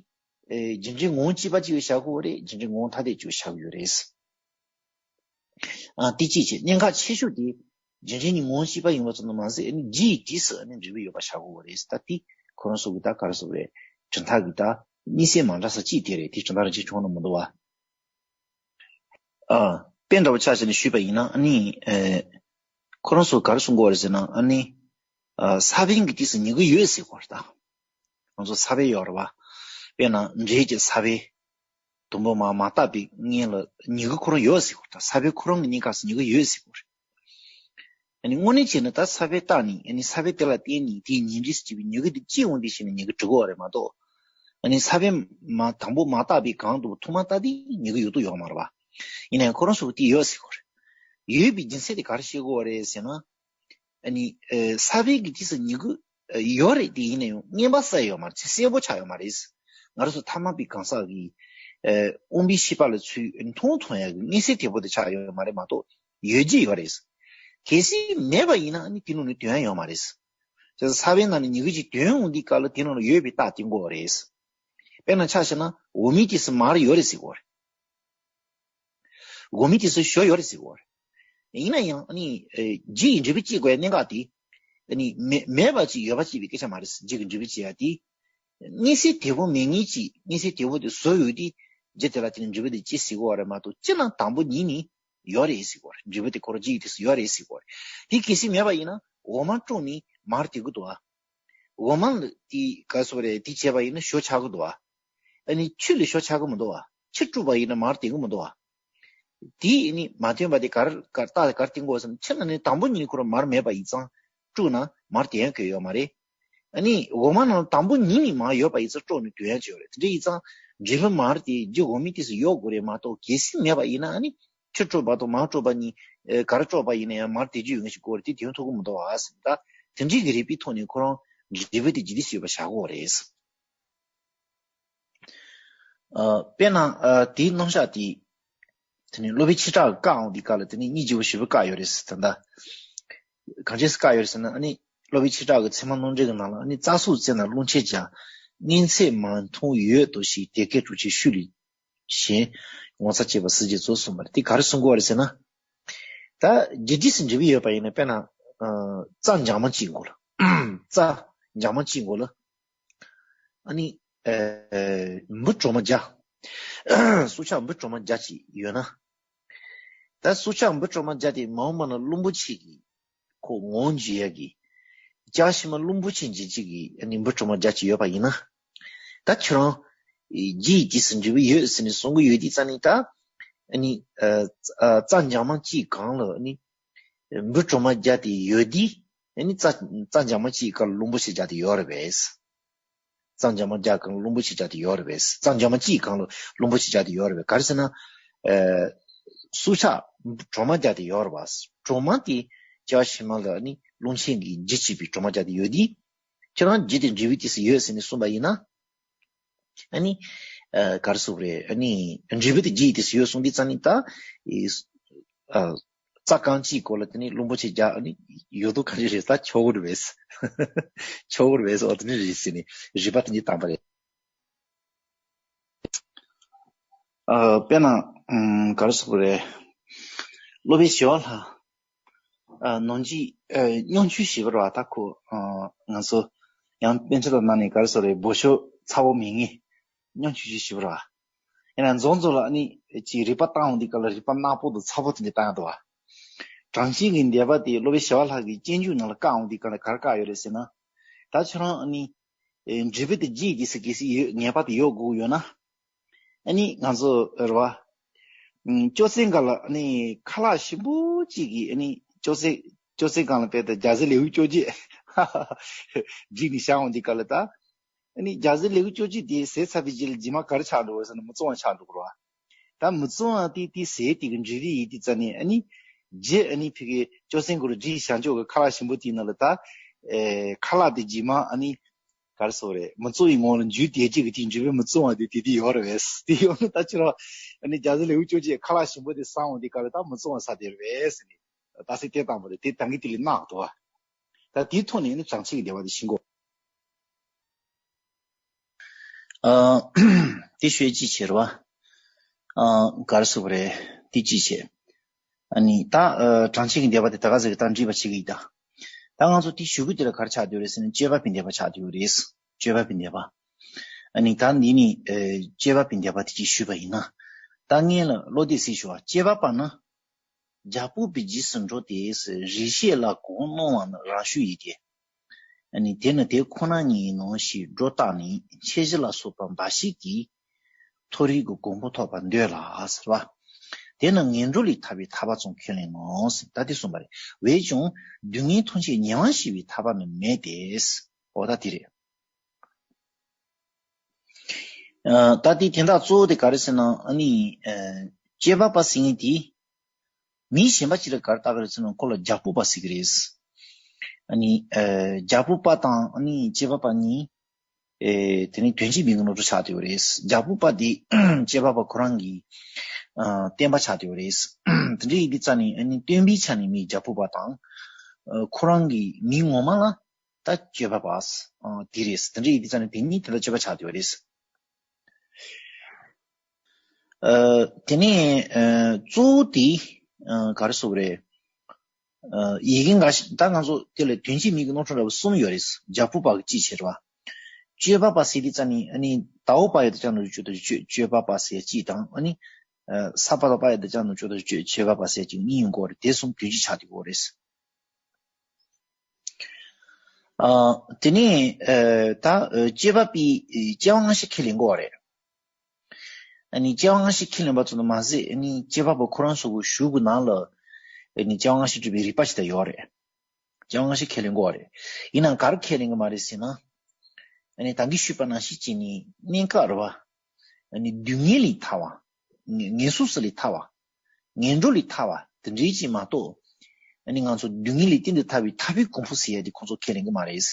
ཨེ། རྒྱུ་འབྲས་ངོ་བོ་གཅིག་པ་གཅིག་བཞག་གི་ཡོད་རེད། རྒྱུ་འབྲས་ངོ་བོ་ཐ་དད་གཅིག་བཞག་གི་ཡོད་རེད། ཨ། དེ་གཅིག་བྱས། གནད་འགག་ཆེ་ཤོས་དེ། རྒྱུ་འབྲས་གཉིས་ངོ་བོ་གཅིག་པ་ཡིན་པ་ཙམ་དུ་མ་ཟད། ཨ་ནི་རྒྱུ་ཡི་རྗེས་སུ་ཨ་ནི་འབྲེལ་བའི་ཡོད་པ་བཞག་གི་ཡོད་རེད། ད་དེ་ཁོ་རང་ཚོ་གི་ད་ག་རེ་ཟེར་དགོས་རེད། གྲུབ་མཐའ་གི་ད་གཉིས་ཚན་མ་འདྲ་ས་གཅིག་དེ་རེད། དེ་གྲུབ་མཐའ་རིན་ཆེན་ཕྱོགས་སྔ་ནང་མི་འདུག་བ། ཨ། དཔེ་འདྲ་པོ་ཆ་བཞག་ནས་ཞུས་པ་ཡིན་ན། ཨ་ནི། ཨེ། ཁོ་རང་ཚོ་ག་རེ་གསུང་གི་ཡོད་རེད་ཟེར་ན། ཨ་ནི། ཨ། ས་བོན་གྱི་དུས་སུ་མྱུ་གུ་ཡོད་ཟེར་གྱི་ཡོད་རེད་ད། ང་ཚོ་ས་བོན་ཡོད་རེད་བ། དཔེར་ན་འབྲས་ཀྱི་ས་བོན། དུམ་བུ་མ་མ་བཏགས་པའི་སྔོན་ལ་མྱུ་གུ་ཁོ་རང་ཡོད་ཟེར་གྱི་ཡོད་རེད་ད། ས་བོན་ཁོ་རང་གི་གནས་སྐབས་སུ་མྱུ་གུ་ཡོད་ཟེར་གྱི་ཡོད་རེད། ཨ་ནི་དངོས་གནས་བྱས་ན་ད་ས་བོན་བཏགས་ནས། ཨ་ནི་ས་བོན་དེ་ལ་བརྟེན་ནས་དེའི་ཉེ་འབྲས་སུ་སྐྱེས་པའི་མྱུ་གུ་དེ་སྐྱེ་འོང་དུས་ཤིག་ནས་མྱུ་གུ་གྲུབ་ཀྱི་ཡོད་རེད་མ་གཏོགས། ཨ་ནི་ས་བོན་མ་དང་པོ་མ་བཏགས་པའི་གང་དུ་ཐོག་མ་བཏགས་དུས་མྱུ་གུ་ཡོད་དོ་ཡོད་མ་རེད་བ། ཡིན་ནའང་ཁོ་རང་ཚོ་གིས་དེ་ཡོད་ཟེར་གྱི་ཡོད་རེད། ཡོད་པའི་རྒྱུ་མཚན་དེ་ག་རེ་བཤད་ཀྱི་ཡོད་རེད་ཟེར་ན། ཨ་ནི། ཨེ། ས་བོན་གྱི་དུས་སུ་མྱུ་གུ། ཨེ། ཡོད་རེད་དེ། ཡིན་ན་ཡང་མངོན་པར་གསལ་ཡོད་མ་རེད། གསལ་པོ་ཆགས་ཡོད་མ་རེད། ང་རང་ཚོ་ཐ་མལ་པའི་གང་ཟག་གིས། ཨེ། དབང་པོའི་ཤེས་པ་ལ་ཚུར་མཐོང་ཐུབ་ཡག་གི་མངོན་གསལ་དོད་པོ་དེ་ཆགས་ཡོད་མ་རེད་མ་གཏོགས། ཡོད་ཀྱི་ཡོད་རེད། གལ་སྲིད་མེད་པ་ཡིན་ན་ཨ་ནི་དེ་ནང་ནས་དོན་ཡོད་མ་རེད། བྱས་ཙང་ས་བོན་ནང་ནས་ཉི་གུ་གཅིག་དོན་འོང་དུས་སྐབས་ལ་དེ་ནང་ལ་ཡོད་པའི་རྟགས་དེ་དགོས་རེད། དཔེར་ན་ཆ་བཞག་ན་འོ་མའི་དུས་སུ་མར་ཡོད་རེད་ཟེར་དགོས་རེད། འོ་མའི་དུས་སུ་ཞོ་ཡོད་རེད་ཟེར་དགོས་རེད། ཡིན་ན་ཡང་ཨ་ནི་ཨེ་རྒྱུ་ཡི་འབྲས་བུ་སྐྱེ་དགོས་པའི་གནད་འགག་དེ་ཨ་ནི་མེད་མེད་པ་ཅིག་ཡོད་པ་ཅིག་པའི་སྐད་ཆ་མ་རེད། རྒྱུ་གི་འབྲས་བུ་སྐྱེ་ཡ་དེ་གནས་ཚུལ་དེ་པོ་མེད་མཁན་ཅིག་གནས་ཚུལ་དེ་པོ་དེ་བཟོ་ཡོད་དུས་རྒྱུ་དེ་ལ་དེ་ནི་འབྲས་བུ་དེ་སྐྱེ་ཟེར་དགོས་པ་རེད་མ་གཏོགས་སྤྱིར་ན་དང་པོ་ཉིད་ནས་ཡོད་རེད་ཟེར་དགོས་རེད། འབྲས་བུ་དེ་ཁོ་རང་རྒྱུ་ཡི་དུས་སུ་ཡོད་རེད་ཟེར་དགོས་རེད། དེ་གལ་སྲིད་མེད་པ་ཡིན་ན་འོ་མ་དཀྲོགས་ནས་མར་དེ་དགོས་འདུག་ཨ། འོ་མ་ལ་དེ་ག་སོགས་རེད་དེ་བྱས་པ་ཡིན་ན་ཞོ་ཆགས་ཀྱི་འདུག་ཨ། ཨ་ནི་ཆུ་ལ་ཞོ་ཆགས་ཀྱི་མི་འདུག་ཨ། ཆུ་དཀྲུགས་པ་ཡིན་ན་མར་ལྡང་གི་མི་འདུག་ཨ། དེ་ཨ་ནི་མ་ཐོན་པ་དེ་གར་གར་རྟགས་གར་བསྟན་དགོས་སམ། ཆུ་ལ་ནི་དང་པོ་ཉིད་ཁོ་རང་མར་མེད་པ་ཡིན་ཙང་དཀྲུགས་ན་མར་ལྡང་ཡ་གི་ཡོད་མ་རེད། ཨ་ནི་འོ་མ་ནང་དང་པོ་ཉིད་ནས་མར་ཡོད་པ་ཡིན་ཙང་དཀྲོགས་ནས་ལྡང་ཡ་ཅིག་ཡོད་རེད། དེ་འདྲ་ཡིན་ཙང་འབྲས་བུ་མར་དེ་རྒྱུ་འོ་མའི་དུས་སུ་ཡོད་དགོས་རེད་མ་གཏོགས་གལ་སྲིད་མེད་པ་ཡིན་ན་ཨ་ནི་ཆུ་དཀྲུགས་པ་དང་མར་དཀྲོགས་པ་གཉིས་ཨེ་གར་དཀྲོགས་པ་ཡིན་ན་ཡང་མར་ལྡང་རྒྱུ་ཡོད་ངེས་ཤིག་དགོས་རེད། དེ་ལྡང་ཐུབ་ཀྱི་མི་འདུག་ཨ་ཟེར། ད་དེ་འདྲའི་གི་རིགས་པའི་ཐོག་ནས་ཁོ་རང་འབྲས་བུ་དེ་རྒྱུ་དེ་ཞེས་པ་བཞག་གི་ཡོད་རེད། ཨ་དཔེར་ན་ཨ་དེའི་རྣམ་གཞག་དེ་དེ་ནི་སློབ་དཔོན་ཆོས་གྲགས་ཀྱིས་བཀག་འོང་དུས་སྐབས་ལ་དེ་ནི་སྙིང་རྗེ་པོ་ཞེ་པོ་བཀག་ཡོད་རེད་ཟེར། ད་ལྟ་གང་ཅི་བཀག་ཡོད་རེད་ཟེར་ན་ཨ་ནི་སློབ་དཔོན་ཆོས་གྲགས་ཀྱི་ཚད་མ་ནོར་འཁྲུལ་གྱི་ནང་ལ་ཨ་ནི་རྩྭ་སོགས་བཙལ་ན་རླུང་ཆེན་བྱ། གནས་ཚད་མ་མཐོང་ཡོད་དོ་ཞེས་དེ་སྐད་དྲོ་ཆེན་ཤུལ་ལས་ཞེན། ངོ་ཚ་བྱེད་པ་སྲིད་ཅེས་སོགས་གསུངས་པ་རེད། དེ་ག་རེ་གསུང་གི་ཡོད་རེད་ཟེར་ན། ད་རྒྱུ་འབྲས་སུ་འབྲས་བུ་ཡོད་པ་ཡིན་ན་དཔེར་ན་ཨ་རྩྭ་འཇམ་མ་གཅིག་མགོ་ལ། རྩྭ་འཇམ་མ་གཅིག་མགོ་ལ། ཨ་ནི་ཨེ་འབུ་གྲོག་མ་བརྒྱ། སྲོག་ཆགས་འབུ་གྲོག་མ་བརྒྱ་ཅིག་ཡོད་ན། ད་སྲོག་ཆགས་འབུ་གྲོག་མ་བརྒྱ་དེ་མ་འོངས་པ་ན་རླུང་བུ་ཆེ་གི་ཁོ་ངོ་འཇུ་ཡ་གི་ལྕགས་ཕྱེ་མ་རླུང་བུ་ཆེ་འཇུ་ཅིག་གི་ཨ་ནི་འབུ་གྲོག་མ་བརྒྱ་ཅིག་ཡོད་པ་ཡིན་ན། ད་ཁྱོད་རང་རྒྱུ་ཡི་རྗེས་སུ་འབྲས་བུ་ཡོད་ཟེར་ནས་གསུང་གི་ཡོད་དུས་ཙང་ནི་ད་ཨ་ནི་ཨ་རྩྭ་འཇམ་མ་གཅིག་གང་ལ་ཨ་ནི་འབུ་གྲོག་མ་བརྒྱ་དེ་ཡོད་དུས་ཨ་ནི་རྩྭ་རྩྭ་འཇམ་མ་གཅིག་གང་ལ་རླུང་བུ་ཆེ་བརྒྱ་དེ་ཡོད་རེད་པས། རྩྭ་འཇམ་མ་བརྒྱ་གང་ལ་རླུང་བུ་ཆེ་བརྒྱ་དེ་ཡོད་རེད་པས། རྩྭ་འཇམ་མ་གཅིག་གང་ལ་རླུང་བུ་ཆེ་བརྒྱ་དེ་ཡོད་རེད་པས། ག་རེ་ཟེར་ན། ཨ་སྲོག་ཆགས་གྲོག་མ་བརྒྱ་དེ་ཡོད་རེད་པས། གྲོག་མ་དེ་ལྕགས་ཕྱེ་མ་ལ་ནི་རླུང་ཆེན་གྱིས་འཇུ་བྱེད་པའི་གྲོག་མ་བརྒྱ་དེ་ཡོད་དུས། ཁྱེད་རང་རྒྱུ་དེ་འབྲས་བུའི་དུས་སུ་ཡོད་ཟེར་ནས་གསུངས་པ་ཡིན་ན། ཨ་ནི། ཨ་ག་རེ་ཟེར་དགོས་རེད། ཨ་ནི་འབྲས་བུ་དེ་རྒྱུ་ཡི་དུས་སུ་ཡོད་གསུངས་དུས་ཙང་ནི་ད། ཨ། རྩྭ་རྐང་གཅིག་གོ་ལ་དེ་ནི་རླུང་བུ་ཆེ་བརྒྱ་ཨ་ནི་ཡོད་དོ་ག་རེ་རེད། ད་ཆོག་གི་རེད་པས། ཆོག་གི་རེད་པས། འོ་དེ་ནི་རེད་ཟེར་ནས་རིགས་པ་དེ་ནི་བཏང་པ་རེད། ཨ་དཔེར་ན་ཨམ་ག་རེ་ཟེར་དགོས་རེད། སློབ་དཔོན་ཞི་བ་ལྷ། ཨ་ནང་གི་ཨ་སྙོམས་འཇུག་ཞེས་པ་རེད་པ། ད་ཁོ་ཨ་ང་ཚོ་ཡང་པཎ་ཆེན་ལ་ནང་ནས་ག་རེ་ཟེར་རེད། སྦོ་ཤོ་ཚ་བོ་མི་ངེས་སྙོམས་འཇུག་ཞེས་པ་རེད་པ། ཡིན་ན་རྫོང་རྫོང་ལ་ཨ་ནི་ཅིག་རིག་པ་བཏང་འོང་དུས་སྐབས་ལ་རིག་པ་ནག་པོ་དང་ཚ་པོ་དེ་འདྲ་བཏང་ཡ་འདུག་པ། གྲངས་ཅན་གྱི་བཟླས་པ་དེ་སློབ་དཔོན་ཞི་བ་ལྷ་གིས་སྤྱོད་འཇུག་ནང་ལ་བཀག་འོང་དུས་སྐབས་ལ་ག་རེ་བཀག་ཡོད་རེད་ཟེར་ན། ད་ཁྱོད་རང་ཨ་ནི་ཨེ་འབྲས་བུ་དེ་རྒྱུ་ཡི་དུས་སུ་གལ་སྲིད་ཡོད་ངེས་པ་དེ་ཡོད་དགོས་ཡོད་ན། ཨ་ནི་ང་ཚོ་རེད་པ། ཨམ་ཅོག་ཙེ་སྒང་ལ་ཨ་ནི་ཁ་ལག་ཞིམ་པོ་གཅིག་གིས་ཨ་ནི་ཅོག་ཙེ་ཅོག་ཙེ་སྒང་ལ་དཔེར་ན་རྒྱ་ཟི་ལེའུ་བཅོ་བརྒྱད་བསྒྲིགས་ནས་བཞག་འོང་དུས་སྐབས་ལ་ད། ཨ་ནི་རྒྱ་ཟི་ལེའུ་བཅོ་བརྒྱད་དེ་ཟས་ཚར་བའི་རྗེས་ལ་རྗེས་མ་ག་རེ་ཆགས་འགྲོ་བ་ཟེར་ན་མི་བཙོང་བ་ཆགས་འགྲོ་གི་རེད་པ། ད་མི་བཙོང་བ་དེ་དེ་ཟས་དེ་གི་འབྲས་བུ་ཡིན་དུས་ཙང་ནས་ཨ་ནི་རྗེས་ཨ་ནི་ཕ་གི་ཅོག་ཙེ་གུ་རུ་བསྒྲིགས་བཞག་ཅོག་གི་ཁ་ལག་ཞིམ་པོ་དེའི་ནང་ལ་ད་ཨེ་ཁ་ལག་དེ་རྗེས་མ་ཨ་ནི་ག་རེ་ཟེར་དགོས་རེད། མི་བཙོང་བའི་ངང་ལ་འཇུ་བསྡད་ཅིག་གི་དེའི་འབྲས་བུ་མི་བཙོང་བ་དེ་དེ་དེ་ཡོད་རེད་པས། དེ་ཡོད་ན་ད་ཁྱོད་རང་ཨ་ནི་རྒྱ་ཟི་ལེའུ་བཅོ་བརྒྱད་ཁ་ལག་ཞིམ་པོ་དེ་བསམ་འོང་དུས་སྐབས་ལ་ད་མི་བཙོང་བ་ཟ་བསྡད་རེད་པས་ཟེར་ནས་ད་ཟེར་དེ་བཏང་པ་རེད། དེ་ད་གིན་དེ་ལས་ནག་འདུག་པ། ད་དེའི་ཐོག་ནས་ནི་གྲངས་ཅན་གྱི་བཟླས་པ་དེ་ཤེས་དགོས། ཨ་དེ་ཤོད་ཅི་བྱེད་རེད་པ། ཨ་ག་རེ་ཟེར་དགོས་རེད། དེ་ཅི་བྱེད། ཨ་ནི་ད་ཨ་གྲངས་ཅན་གྱི་བཟླས་པ་དེ་ད་ག་ཟེར་གི་ད་འགྲིག་པ་བྱེད་ཀྱི་ཡིན་ད། ད་ང་ཚོ་དེ་ཞུ་གི་དེ་ལ་ག་རེ་ཆགས་བསྡད་ཡོད་རེད་ཟེར་ན་སྤྱོད་པ་པའི་བཟླས་པ་ཆགས་བསྡད་ཡོད་རེད། སྤྱོད་པ་པའི་བཟླས་པ། ཨ་ནི་ད་འདི་ནི་ཨ་སྤྱོད་པ་པའི་བཟླས་པ་དེ་ཅིག་ཞུས་པ་ཡིན་ན། ད་སྔོན་ལ་བློ་གཏད་ཟེར་ཞུ་བ། སྤྱོད་པ་པ་ནི། རྒྱལ་པོ་པའི་རྗེས་སུ་འགྲོ་སྟེ། རིགས་ཤེས་ལ་གང་གནང་བ་ནི་རང་ཤུགས་ཡིན་ཏེ། ཨ་ནི་དེ་ནི་དེ་ཁོ་ན་ཉིད་ཡིན་ནོ་ཞེས་སྒྲོ་བཏགས་ནས་མཆེད་བཞི་ལ་སོགས་པ་འབའ་ཞིག་གིས་མཐོ་རིས་ཀྱི་གོ་འཕང་ཐོབ་པར་འདོད་ལ་ཟེར་བ། དེ་ནི་ངན་འགྲོ་ལས་ཐར་པའི་ཐར་པ་ཙམ་ཁས་ལེན་ནོ་ཟེར་ད་དེ་གསུངས་པ་རེད། འོན་ཀྱང་སྡུག་བསྔལ་ཐམས་ཅད་ཉེ་བར་ཞི་བའི་ཐར་པ་ནི་མེད་དེ། འོ་ད་དེ་རེད། ཨ་ད་དེ་དོན་དག་གཙོ་བོ་དེ་ག་རེ་ཟེར་ན་ཨ་ནི་ཨ་སྤྱོད་པ་པ་ཟེར་མཁན་དེ། མི་གཞན་པ་ཅིག་ལ་ག་རེ་བཏགས་ཀྱི་རེད་ཟེར་ན་ཁོ་ལ་རྒྱལ་པོ་པ་ཟེར་གྱི་རེད། ཨ་ནི་ཨ་རྒྱལ་པོ་པ་དང་ཨ་ནི་སྤྱོད་པ་པ་གཉིས་ཨེ་དེ་ནི་དོན་གཅིག་མིན་གྱི་ནོར་འཁྲུལ་ཆགས་བསྡད་ཡོད་རེད། རྒྱལ་པོ་པ་དེ་སྤྱོད་པ་པ་ཁོ་རང་གིས་ ཨ་བསྟན་པ་ཆགས་བསྡད་ཡོད་རེད། དེ་འདྲ་ཡིན་དུས་ཙང་ནས་ཨ་ནི་སྟོན་པའི་ཆ་ནས་མི་རྒྱལ་པོ་པ་དང་། ཨ་ཁོ་རང་གི་མིང་ངོ་མ་ལ་ད་སྤྱོད་པ་པ། ཨ་དེ་རེད། དེ་འདྲ་ཡིན་དུས་ཙང་ནས་དེ་གཉིས་དེ་འདྲ་སྤྱོད་པ་ཆགས་བསྡད་ཡོད་རེད། ཨ་དེ་ནས་ཨ་གཙོ་བོ་དེ་ཨ་ག་རེ་ཟེར་དགོས་རེད། ཨ་ཡི་གེ་འགའ་ཞིག་ད་ང་ཚོ་དེ་ལ་དོན་གཅིག་མིང་གི་རྣམ་གྲངས་འདྲ་པོ་གསུམ་ཡོད་རེད། རྒྱལ་པོ་པ་གི་གཅིག་བྱས་རེད་པ། སྤྱོད་པ་པ་ཟེར་དུས་ཙང་ནས་ཨ་ནི་དྭོགས་པ་ཡོད་དོ་ཅག་ནང་བཅུག་དང་སྤྱོད་སྤྱོད་པ་པ་ཟེར་གཅིག་དང་ཨ་ནི། ཨ་ས་པ་དྭོགས་པ་ཡོད་དོ་ཅག་ནང་བཅུག་དང་སྤྱོད་སྤྱོད་པ་པ་ཟེར་གཅིག་གཉིས་ཡོང་གི་ཡོད་རེད། དེ་གསུམ་དོན་གཅིག་ཆགས་བསྡད་ཡོད་རེད། ཨ་དེ་ནས་ཨ་ད་ཨ་སྤྱོད་པ་པའི་ཨ་སྐྱེ་བ་སྔ་ཕྱི་ཁས་ལེན་དགོས་པ་རེད། ཨ་ནི་སྐྱེ་བ་སྔ་ཕྱི་ཁས་ལེན་པ་ཙམ་དུ་མ་ཟད་ཨ་ནི་སྐྱེ་བ་པོ་ཁོ་རང་ཚོ་གི་གཞུག་གི་ནང་ལ་ཨ་ནི་སྐྱེ་བ་སྔ་ཕྱི་སྒྲུབ་པའི་རིགས་པ་ཞིག་ད་ཡོད་རེད། སྐྱེ་བ་སྔ་ཕྱི་ཁས་ལེན་དགོས་པ་རེད། ཡིན་ནའང་ག་རེ་ཁས་ལེན་གི་མ་རེད་ཟེར་ན། ཨ་ནི་ད་གིན་ཞུས་པ་ནང་བཞིན་བྱས་ནས་གནད་འགག་རེད་པ། ཨ་ནི་སྡུག་བསྔལ་ལས་ཐར་བ། ངལ་ངལ་གསོ་ས་ལས་ཐར་བ། ངན་འགྲོ་ལས་ཐར་བ་དེ་འདྲའི་ཅིག་མ་གཏོགས། ཨ་ནི་ང་ཚོ་སྡུག་བསྔལ་ལས་གཏན་དུ་ཐར་བའི་ཐར་པའི་གོ་འཕང་ཟེར་ཡ་དེ་ཁོང་ཚོ་ཁས་ལེན་གི་མ་རེད།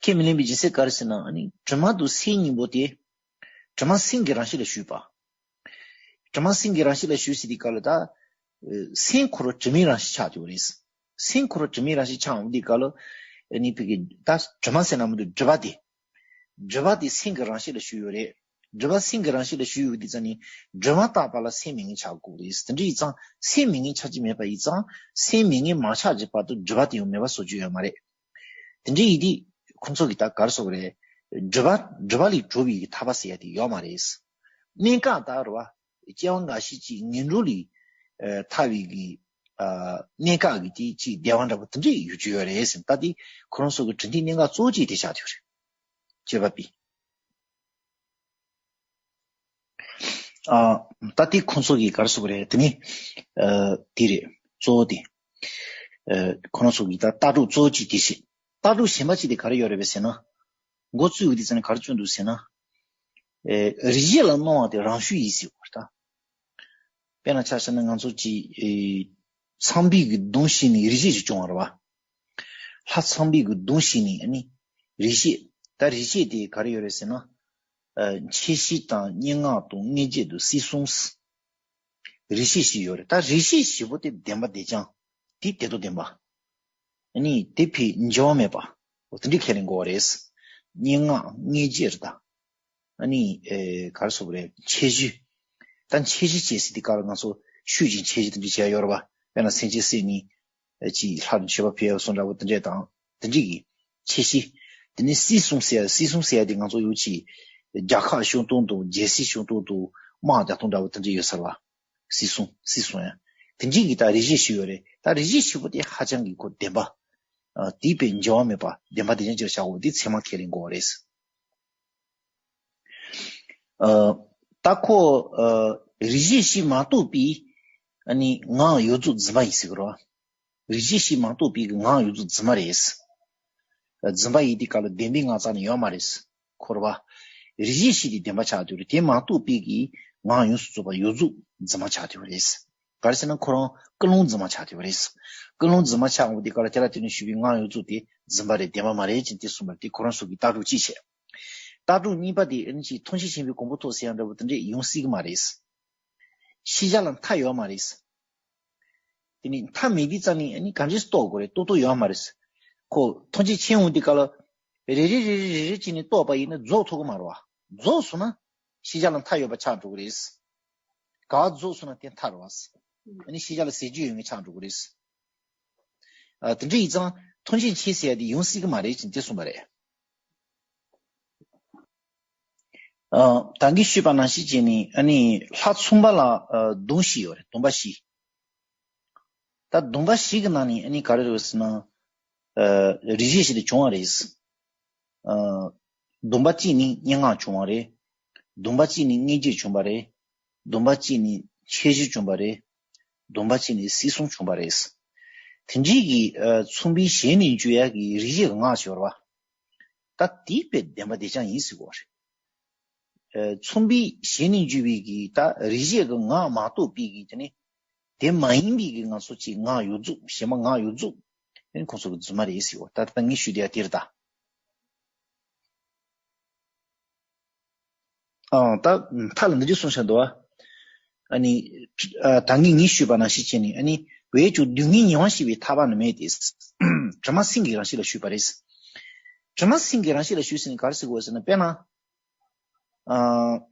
ཁས་མི་ལེན་པའི་རྒྱུ་མཚན་ག་རེ་ཟེར་ན་ཨ་ནི་དྲི་མ་དང་སེམས་གཉིས་པོ་དེ། དྲི་མ་སེམས་ཀྱི་རང་བཞིན་ལ་ཞུགས་པ། དྲི་མ་སེམས་ཀྱི་རང་བཞིན་ལ་ཞུགས་ཟེར་དུས་སྐབས་ལ་ད། ཨ་སེམས་ཁོ་རང་དྲི་མའི་རང་བཞིན་ཆགས་ཀྱི་ཡོད་རེད། སེམས་ཁོ་རང་དྲི་མའི་རང་བཞིན་ཆགས་འོང་དུས་སྐབས་ལ། ཨ་ནི་ཕ་གི་ད་དྲི་མ་ཟེར་ན་མི་འདུག་སྒྲིབ་པ་དེ། སྒྲིབ་པ་དེ་སེམས་ཀྱི་རང་བཞིན་ལ་ཞུགས་ཡོད་རེད། སྒྲིབ་པ་སེམས་ཀྱི་རང་བཞིན་ལ་ཞུགས་ཡོད་དུས་ཙང་ནི་སྒྲིབ་པ་དག་པ་ལ་སེམས་མེད་མཁན་ཆགས་དགོས་རེད། དེ་འདྲ་ཡིན་ཙང་སེམས་མེད་མཁན་ཆགས་ཀྱི་མེད་པ་ཡིན་ཙང་སེམས་མེད་མཁན་མ་ཆགས་ཀྱི་བར་དུ་སྒྲིབ་པ་དེ་ཡང་མེད་པ་བཟོ་རྒྱུ་ཡོད་མ་རེད། དེ་འདྲ་ཡིན་དུས་ཁོང་ཚོ་གིས་ད་ག་རེ་ཟེར་དགོས་རེད། སྒྲིབ་པ་སྒྲིབ་པ་ལས་གྲོལ་བའི་ཐར་པ་ཟེར་ཡ་དེ་ཡོད་མ་རེད། གནད་འགག་ད་རེད་པ། སྐྱེ་བ་འགའ་ཞིག་ཅིག་ངན་འགྲོ་ལས་ཨ་ཐར་བའི་གི་ཨ་གནད་འགག་གི་དེ་ཅིག་བདེ་བ་འདྲ་པོ་དེ་འདྲ་ཡོད་རྒྱུ་ཡོད་རེད་ཟེར། ད་དེ་ཁོ་རང་ཚོ་གི་དྲིན་ལན་གནད་འགག་གཙོ་བོ་གཅིག་དེ་ཆགས་བསྡད་ཡོད་རེད། སྤྱོད་པ་པའི། ཨ་ད་དེ་ཁོང་ཚོ་གིས་ག་རེ་ཟེར་དགོས་རེད། དེ་ནི་ཨ་དེ་རེད། གཙོ་བོ་དེ། ཨ་ཁོ་རང་ཚོ་གིས་ད་ལྟ་གྲུབ་གཙོ་བོ་གཅིག་དེ་བྱེད། ལྟ་གྲུབ་གཞན་པ་གཅིག་དེ་ག་རེ་ཡོད་རེད་པས་ཟེར་ན། འགོ་བཙུགས་པ་དེ་ཚོ་ནི་ག་རེ་བྱུང་འདུག་ཟེར་ན། ཨེ་རིག་བྱེད་ལ་སྣང་བ་དེ་རང་ཤུགས་ཡིན་ཟེར་བ་ད། དཔེར་ན་ཆ་བཞག་ན་ང་ཚོ་གཅིག་ཨེ་ཚངས་པའི་གི་གདོང་ཞིག་ནས་རིག་བྱེད་ཅིག་བྱུང་བ་རེད་པ། ལྷ་ཚངས་པའི་གི་གདོང་ཞིག་ནས་ཨ་ནི་རིག་བྱེད། ད་རིག་བྱེད་དེ་ག་རེ་ཡོད་རེད་ཟེར་ན། ཨ་མཆེད་བཞི་དང་སྙན་ངག་དང་མངོན་བརྗོད་དང་སྲིད་གསུམ། རིག་བྱེད་བཞི་ཡོད་རེད། ད་རིག་བྱེད་བཞི་པོ་དེ་བདེན་པ་བདེ་རྐྱང་། དེ་བདེ་ཏོག་བདེན་པ། ཨ་ནི་དེ་ཕར་འགྱུར་བ་མེད་པ། འོ་དེ་འདྲ་ཁས་ལེན་དགོས་པ་རེད། སྙན་ངག་མངོན་བརྗོད་རེད་ད། ཨ་ནི་ཨེ་ག་རེ་ཟེར་དགོས་རེད། མཆེད་བཞི། ད་མཆེད་བཞི་བྱས་ཟེར་དུས་སྐབས་ལ་ང་ཚོ་ཤུགས་ཀྱིས་མཆེད་བཞི་དེ་འདྲ་བྱས་ཡོད་རེད་པ། དཔེར་ན་སེམས་ཅན་བསད་ནས་ཨེ་ཅིག་ལྷ་ལ་མཆོད་པ་ཕུལ་ཡ་སོགས་འདྲ་པོ་དེ་འདྲས་དང་དེ་འདྲས་ཀྱི་མཆེད་བཞི། དེ་ནས་སྲིད་གསུམ་ཟེར་ཡ། སྲིད་གསུམ་ཟེར་ཡ་དེ་ང་ཚོ་ཡོད་ཅིག་རྒྱལ་ཁ་བྱུང་སྟངས་དང་རྒྱལ་སྲིད་བྱུང་སྟངས་དང་དམག་རྒྱག་སྟངས་འདྲ་པོ་དེ་འདྲས་ཡོད་ས་རེད་པ། སྲིད་གསུམ་སྲིད་གསུམ་ཡ། དེ་འདྲས་ཀྱི་ད་རིག་བྱེད་བཞི་ཡོད་རེད། ད་རིག་བྱེད་བཞི་པོ་དེ་ཧ་ཅང་གི་ཁོ་བདེན་པ། ཨ་དེ་ཕར་འགྱུར་བ་མེད་པ་བདེན་པ་བདེ་རྐྱང་ཅིག་ལ་བཞག་དགོས་པ་དེ་ཚད་མ་ཁས་ལེན་དགོས་པ་རེད། ཨ་ད་ཁོ་ཨ་རིག་བྱེད་བཞི་མ་གཏོགས་པའི་ཨ་ནི་ངག་ཡོངས་རྫོགས་རྫུན་མ་ཡིན་ཟེར་གི་རེད་པ། རིག་བྱེད་བཞི་མ་གཏོགས་པའི་གི་ངག་ཡོངས་རྫོགས་རྫུན་མ་རེད། རྫུན་པ་ཡིན་དུས་སྐབས་ལ་བདེན་པའི་ངག་རྩ་ནས་ཡོད་མ་རེད། ཁོ་རེད་པ། རིག་བྱེད་བཞི་དེ་བདེན་པ་ཆགས་བསྡད་རེད། དེ་མ་གཏོགས་པའི་གི་ངག་ཡོངས་སུ་རྫོགས་པ་ཡོངས་རྫོགས་རྫུན་མ་ཆགས་བསྡད་པ་རེད། ག་རེ་ཟེར་ན་ཁོ་རང་ཀུན་སློང་རྫུན་མ་ཆགས་བསྡད་པ་རེད། ཀུན་སློང་རྫུན་མ་ཆགས་འོང་དུས་སྐབས་ལ་དེ་ལ་བརྟེན་ནས་ཞུས་པའི་ངག་ཡོངས་རྫོགས་དེ་རྫུན་པ་རེད། བདེན་པ་མ་རེད་ཅེས་དེ་གསུངས་པ་རེད། དེ་ཁོ་རང་ཚོ་གི་ལྟ་གྲུབ་གཅིག་བྱས། ལྟ་གྲུབ་གཉིས་པ་དེ་ཨ་ནི་ཅིག་ཐམས་ཅད་མཁྱེན་པའི་གོ་འཕང་ཐོབ་ཟེར་ཡ་འདྲ་པོ་དེ་འདྲས་ཡོང་སྲིད་གི་མ་རེད། ཤེས་བྱ་ལ་མཐའ་ཡོད་མ་རེད། དེ་ནི་མཐའ་མེད་དུས་ཙང་ནི་ཨ་ནི་གང་ཅི་རྟོགས་དགོས་རེད། རྟོགས་ཐུབ་ཡོད་མ་རེད། ཁོ་ཐམས་ཅད་མཁྱེན་འོང་དུས་སྐབས་ལ་རེ་རེ་རེ་རེ་རེ་རེ་བྱས་ནས་རྟོགས་པ་ཡིན་ན་རྫོགས་ཐུབ་ཀྱི་མ་རེད་པ། རྫོགས་སོང་ན་ཤེས་བྱ་ལ་མཐའ་ཡོད་པ་ཆགས་འགྲོ་གི་རེད། ག་རྫོགས་སོང་ན་དེ་མཐའ་རེད་པ། ཨ་ནི་ཤེས་བྱ་ལ་ཟད་རྒྱུ་ཡོད་མཁན་ཆགས་འགྲོ་གི་རེད། ཨ་དེ་འདྲ་ཡིན་ཙང་ཐམས་ཅད་མཁྱེན་ཟེར་ཡ་དེ་ཡོང་སྲིད་ཀྱི་མ་རེད་ཅེས་དེ་གསུངས་པ་རེད། ཨ་ད་གིན་ཞུས་པ་ནང་བཞིན་བྱས་ནས་ཨ་ནི་ལྷ་མཚུངས་པ་ལ་ཨ་སྡོམ་བཞི་ཡོད་རེད། སྡོམ་པ་བཞི། ད་སྡོམ་པ་བཞི་གི་ནང་ནས་ཨ་ནི་ག་རེ་རེད་ཟེར་ན། ཨ་རིག་བྱེད་བཞི་དེ་བྱུང་བ་རེད། ཨ་སྡོམ་པ་གཅིག་ནི་སྙན་ངག་བྱུང་བ་རེད། སྡོམ་པ་གཅིག་ནི་མངོན་བརྗོད་བྱུང་བ་རེད། སྡོམ་པ་གཅིག་ནི་མཆེད་བཞི་བྱུང་བ་རེད། སྡོམ་པ་གཅིག་ནི་སྲིད་གསུམ་བྱུང་བ་རེད། དེ་འདྲའི་གི་ཨ་མཚུངས་པའི་ཞལ་ནས་བརྗོད་ཡག་གི་རིག་བྱེད་ཀྱི་ངག་ཅིག་ཡོད་རེད་པ། ད་དེ་དཔེ་བདེན་པ་བདེ་རྐྱང་ཡིན་ཟེར་གྱི་ཡོད་རེད། ཨ་མཚུངས་པའི་ཞལ་ནས་བརྗོད་པའི་གི་ད་རིག་བྱེད་ཀྱི་ངག་མ་གཏོགས་པའི་གི་དེ་ནི། དེ་མ་ཡིན་པའི་གི་ང་ཚོ་གཅིག་ངག་ཡོངས་རྫོགས་གཞན་པ་ངག་ཡོངས་རྫོགས་ཨ་ནི་ཁོང་ཚོ་གི་རྫུན་མ་རེད་ཟེར་བ། ད་ད་ངས་ཞུ་དེ་ཡ་དེ་རེད་ད། ཨང་ད་མཐའ་ལ་འདི་འདྲ་གསུངས་བཞག་འདུག་བ། ཨ་ནི། ཨ་ད་གིན་ངས་ཞུས་པ་ནང་བཞིན་བྱས་ནས་ཨ་ནི་བས་ཀྱང་སྡུག་བསྔལ་ཉེ་བར་ཞི་བའི་ཐར་པ་ནི་མེད་དེ། དྲི་མ་སེམས་ཀྱི་རང་བཞིན་ལ་ཞུགས་པ་རེད། དྲི་མ་སེམས་ཀྱི་རང་བཞིན་ལ་ཞུགས་ཟེར་ནས་ག་རེ་ཟེར་དགོས་ཟེར་ན། དཔེར་ན། ཨ།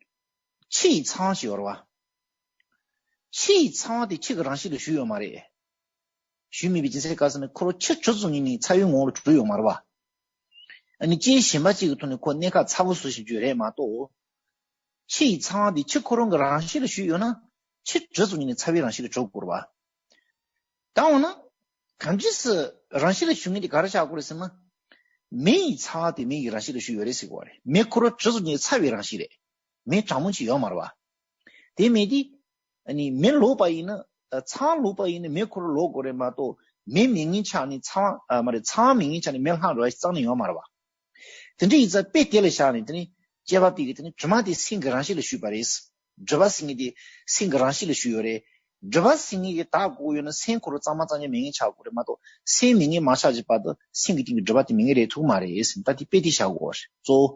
ཕྱེ་ཡི་ཚང་བ་ཞིག་ཡོད་རེད་བ། ཕྱེ་ཡི་ཚང་བ་དེ་ཕྱེ་གི་རང་བཞིན་ལ་ཞུགས་ཡོད་མ་རེད། ཞུགས་མེད་པའི་རྒྱུ་མཚན་ག་རེ་ཟེར་ན། ཁོ་རང་ཕྱེ་གྲུབ་ཙམ་ཉིད་ནས་ཚ་བའི་ངོ་བོ་ལ་གྲུབ་ཡོད་མ་རེད་བ། ཨ་ནི་རྐྱེན་གཞན་པ་གཅིག་གི་ཐོག་ནས་ཁོ་གནས་སྐབས་ཚ་པོ་བཟོ་བཞིན་རྒྱུ་རེད་མ་གཏོགས། ཕྱེ་ཡི་ཚང་བ་དེ་ཕྱེ་ཁོ་རང་གི་རང་བཞིན་ལ་ཞུགས་ཡོད་ན། ཕྱེ་གྲུབ་ཙམ་ཉིད་ནས་ཚ་བའི་རང་བཞིན་ལ་གྲུབ་དགོས་རེད་བ། ད་འོ་ན། གང་ཅི་སི་རང་བཞིན་ལ་ཞུགས་མཁན་དེ་ག་རེ་ཆགས་དགོས་རེད་ཟེར་ན། མེ་ཡི་ཚ་བ་དེ་མེ་ཡི་རང་བཞིན་ལ་ཞུགས་ཡོད་རེད་ཟེར་གོ་རེད། མེ་ཁོ་རང་གྲུབ་ཙམ་ཉིད་ཚ་བའི་རང་བཞིན་རེད། མེ་གྲང་མོ་ཅིག་ཡོད་མ་རེད་བ། དེ་མེད་དེ། ཨ་ནི་མེ་ལོག་པ་ཡིན་ན། ཚང་ལོག་པ་ཡིན་ན་མེ་ཁོ་རང་ལོག་དགོས་རེད་མ་གཏོགས། མེ་མེད་མཁན་ཆགས་ནས་ཚང་། ཨ་མ་རེད། ཚང་མེད་མཁན་ཆགས་ནས་མེ་ལྷག་འགྲོ་བ་ཞིག་རྩ་ནས་ཡོད་མ་རེད་བ། དེ་འདྲ་ཡིན་ཙང་དཔེ་དེ་ལ་བཞག་ནས་དེ་ནི་དཔྱད་པ་པའི་གི་དེ་ནི་དྲི་མ་དེ་སེམས་ཀྱི་རང་བཞིན་ལ་ཞུགས་པ་རེད། སྒྲིབ་པ་སེལ་མཁན་དེ་སེམས་ཀྱི་རང་བཞིན་ལ་ཞུགས་ཡོད་རེད། སྒྲིབ་པ་སེལ་མཁན་གྱི་བདག་དགོས་ཡོད་ན་སེམས་ཁོ་རང་གཙང་མ་གཙང་རྐྱང་མེད་མཁན་ཆགས་དགོས་རེད་མ་གཏོགས། སེམས་མེད་མཁན་མ་ཆགས་ཀྱི་བར་དུ་སེམས་ཀྱི་སྟེང་གི་སྒྲིབ་པ་དེ་མེད་མཁན་རེད་ཐུག་མ་རེད་ཟེར། ད་དེ་དཔེ་དེ་བཞག་དགོས་རེད་གཙོ་བོ།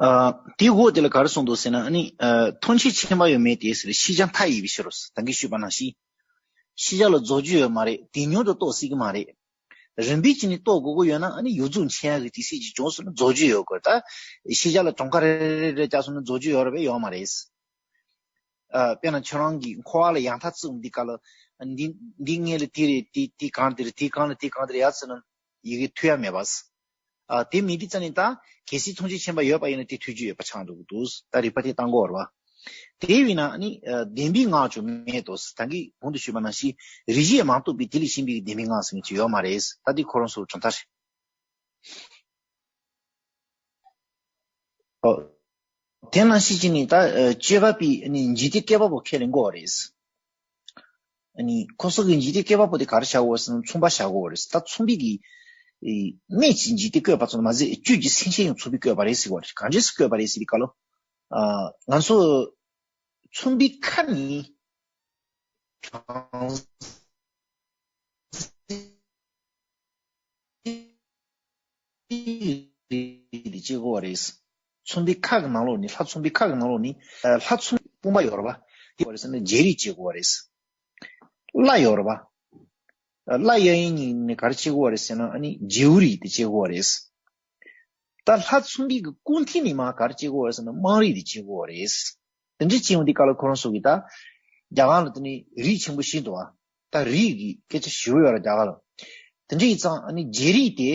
ཨ། དེའི་འོག་དེ་ལ་ག་རེ་གསུངས་འདུག་ཟེར་ན། ཨ་ནི། ཨ། མཐོང་ཆོས་ཁྱད་པར་ཡང་མེད་དེ་ཟེར། ཤེས་བྱ་མཐའ་ཡས་པའི་ཕྱིར་རོ། ད་གིན་ཞུས་པ་ནང་བཞིན། ཤེས་བྱ་ལ་རྫོགས་རྒྱུ་ཡོད་མ་རེད། དེ་ཉིད་དུ་རྟོགས་སྲིད་ཀྱི་མ་རེད། རིམ་པས་བྱས་ནས་རྟོགས་དགོས་ཀྱི་ཡོད་ན། ཨ་ནི་ཡོངས་རྫོགས་མཁྱེན་ཡག་གི་དུས་ཚོད་ཅིག་བྱུང་སོང་ན་རྫོགས་རྒྱུ་ཡོད་དགོས། ད་ཤེས་བྱ་ལ་གྲངས་ཀ་རེ་རེ་རེ་རེ་བརྒྱབ་སོང་ན་རྫོགས་རྒྱུ་ཡོད་རེད་པས། ཡོད་མ་རེད། ཨ། དཔེར་ན་ཁྱོད་རང་གིས་འཁོར་བ་ལ་ཡང་མཐའ་བརྩིགས་འོང་དུས་སྐབས་ལ། འདི་འདི་སྔོན་ལ་དེ་རེད། དེ་དེ་གང་དེ་རེད། དེ་གང་ལ་དེ་གང་དེ་རེད་ཡ་ཟེར་ན་ཡི་གེ་ཐུབ་ཡ་མེད་པ། ཨ། དེ་མེད་དུས་ཙ་ནས་ད་གལ་སྲིད་མཐོང་ཆོས་ཁྱད་པར་ཡོད་པ་ཡིན་ན་དེ་ཐོས་རྒྱུ་ཡོད་པ་ཆགས་འགྲོ་གི་འདུག། ད་རིགས་པ་དེ་བཏང་དགོས་རེད་བ། དེ་བས་ན་ནི། ཨ། བདེན་པའི་ངག་ཀྱང་མེད་དོ། ད་གིན་གོང་དུ་ཞུས་པ་ནང་བཞིན་རིགས་གཞན་མ་གཏོགས་པའི་དེ་ལས་གཞན་པའི་བདེན་པའི་ངག་ཟེར་མཁན་ཅིག་ཡོད་མ་རེད། ད་དེ་ཁོ་རང་ཚོའི་གྲུབ་མཐའ་རེད། ཨོ། དེ་ནང་བཞིན་བྱས་ནས་ད། ཨ། དཔྱོད་པ་པའི་ནི་འཇིག་རྟེན་བསྐལ་པ་པོ་ཁས་ལེན་དགོས་པ་རེད། ཨ་ནི་ཁོ་ཚོ་གི་འཇིག་རྟེན་བསྐལ་པ་པོ་དེ་ག་རེ་བྱ་དགོས་ཟེར་ན་མཚུངས་པ་བྱ་དགོས་པ་རེད། ད་མཚུངས་པའི་གི། ཨེ། གནས་ཀྱི་འཇིག་རྟེན་བཀོད་པ་ཙམ་མ་ཟད་བཅུད་ཀྱི་སེམས་ཅན་ཡང་མཚུངས་པས་བཀོད་པ་རེད་ཟེར་བ་རེད། གང་འདྲས་སེ་བཀོད་པ་རེད་ཟེར་བའི་སྐབས་ལ། ཨ། ང་ཚོ་མཚུངས་པའི་ཁ་ནི། རིགས་དེ་སྐྱེ་དགོས་པ་རེད། མཚུངས་པའི་ཁ་གི་ནང་ལོགས་ནི། ལྷ་མཚུངས་པའི་ཁ་གི་ནང་ལོགས་ནི། ཨ། ལྷ་མཚུངས་དཔུང་པ་ཡོད་རེད་པ། དེ་བ་རེད་ཟེར་ན་བྱེ་རིགས་སྐྱེ་དགོས་པ་རེད། བླ་ཡོད་རེད་པ། བླ་ཡོད་ཡིན་ནི་ག་རེ་སྐྱེ་དགོས་པ་རེད་ཟེར་ན། ཨ་ནི་བྱེའུ་རིགས་དེ་སྐྱེ་དགོས་པ་རེད། ད་ལྷ་མཚུངས་པའི་གི་སྐུ་མཐིལ་ནི་མར་ག་རེ་སྐྱེ་དགོས་པ་རེད་ཟེར་ན་དམངས་རིགས་དེ་སྐྱེ་དགོས་པ་རེད། དེ་འདྲ་བྱས་ཡོང་དུས་སྐབས་ལ་ཁོ་རང་ཚོ་གིས་ད་རྒྱ་གར་ལ་དེ་ནི་རིགས་ཆེན་པོ་བཞི་འདུག་པ། ད་རིགས་ཀྱི་སྐད་ཆ་ཞེ་པོ་ཡོད་རེད་རྒྱ་གར་ལ། དེ་འདྲ་ཡིན་ཙང་ཨ་ནི་བྱེ་རིགས་དེ།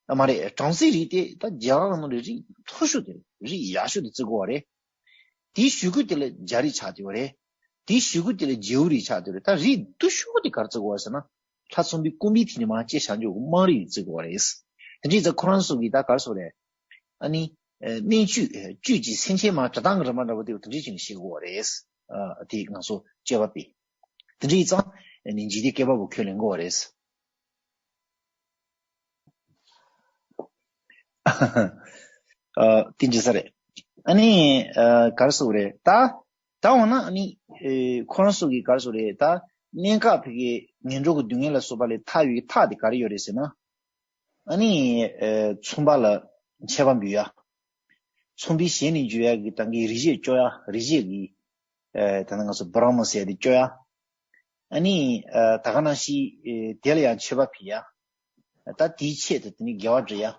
ཨ། མ་རེད། བྲམ་ཟེ་རིགས་དེ་ད་རྒྱ་གར་ནང་ལ་རིགས་མཐོ་ཤོས་དེ་རེད། རིགས་ཡག་ཤོས་དེ་བརྩི་དགོས་པ་རེད། དེའི་གཞུག་གུ་དེ་ལ་བྱ་རིགས་ཆགས་བསྡད་པ་རེད། དེའི་གཞུག་གུ་དེ་ལ་བྱེའུ་རིགས་ཆགས་བསྡད་པ་རེད། ད་རིགས་སྡུག་ཤོས་དེ་ག་རེ་བརྩི་དགོས་པ་ཟེར་ན། ལྷ་མཚུངས་པའི་སྐུ་མཐིལ་ནི་མར་སྐྱེས་བཞག་རྒྱུ་དམངས་རིགས་བརྩི་དགོས་པ་རེད། དེ་འདྲ་ཡིན་ཙང་ཁོ་རང་ཚོ་གིས་ད་ག་རེ་ཟེར་དགོས་རེད། ཨ་ནི། ཨ། སྨན་བཅོས། བཅོས་ཀྱི་སེམས་ཅན་མར་བྱ་བཏང་གི་རིམ་པ་འདྲ་པོ་དེ་དེ་འདྲ་བྱས་ནས་བཤད་དགོས་པ་རེད། ཨ། དེ་ང་ཚོ་དཔྱད་པ་པས། དེ་འདྲ་ཡིན་ཙང་། ཨ་ནི་འཇིག་རྟེན་བསྐལ་པ་པོ་ཁས་ལེན་དགོས་པ་རེད། ཨ། དེ་འདྲ་ས་རེད། ཨ་ནི། ཨ། ག་རེ་ཟེར་དགོས་རེད་ད། ད་འོ་ན་ཨ་ནི། ཨེ། ཁོ་རང་ཚོ་གིས་ག་རེ་ཟེར་དགོས་རེད་ད། གནས་སྐབས་ཕ་གིའི་ངན་འགྲོ་གི་སྡུག་བསྔལ་ལ་སོགས་པ་ལས་ཐར་བའི་ཐབས་དེ་ག་རེ་ཡོད་རེད་ཟེར་ན། ཨ་ནི། ཨེ། མཚུངས་པ་ལ་མཆོད་པ་འབུལ་ཡ། མཚུངས་པའི་ཞལ་ནས་འཇུག་ཡ་གི་ད་གིན་རིག་བྱེད་སྐྱོར་ཡ། རིག་བྱེད་ཀྱི། ཨེ། ད་ནི་ང་ཚོ་བི་ར་མ་ཟེར་ཡ་དེ་སྐྱོར་ཡ། ཨ་ནི། ཨེ། ད་ག་ནང་བཞིན། ཨེ། དེ་ལ་ཡང་མཆོད་པ་ཕུལ་ཡ། ད་དེའི་ཆེད་དུ་དེ་ནི་དགེ་བ་སྒྲུབ་ཡ།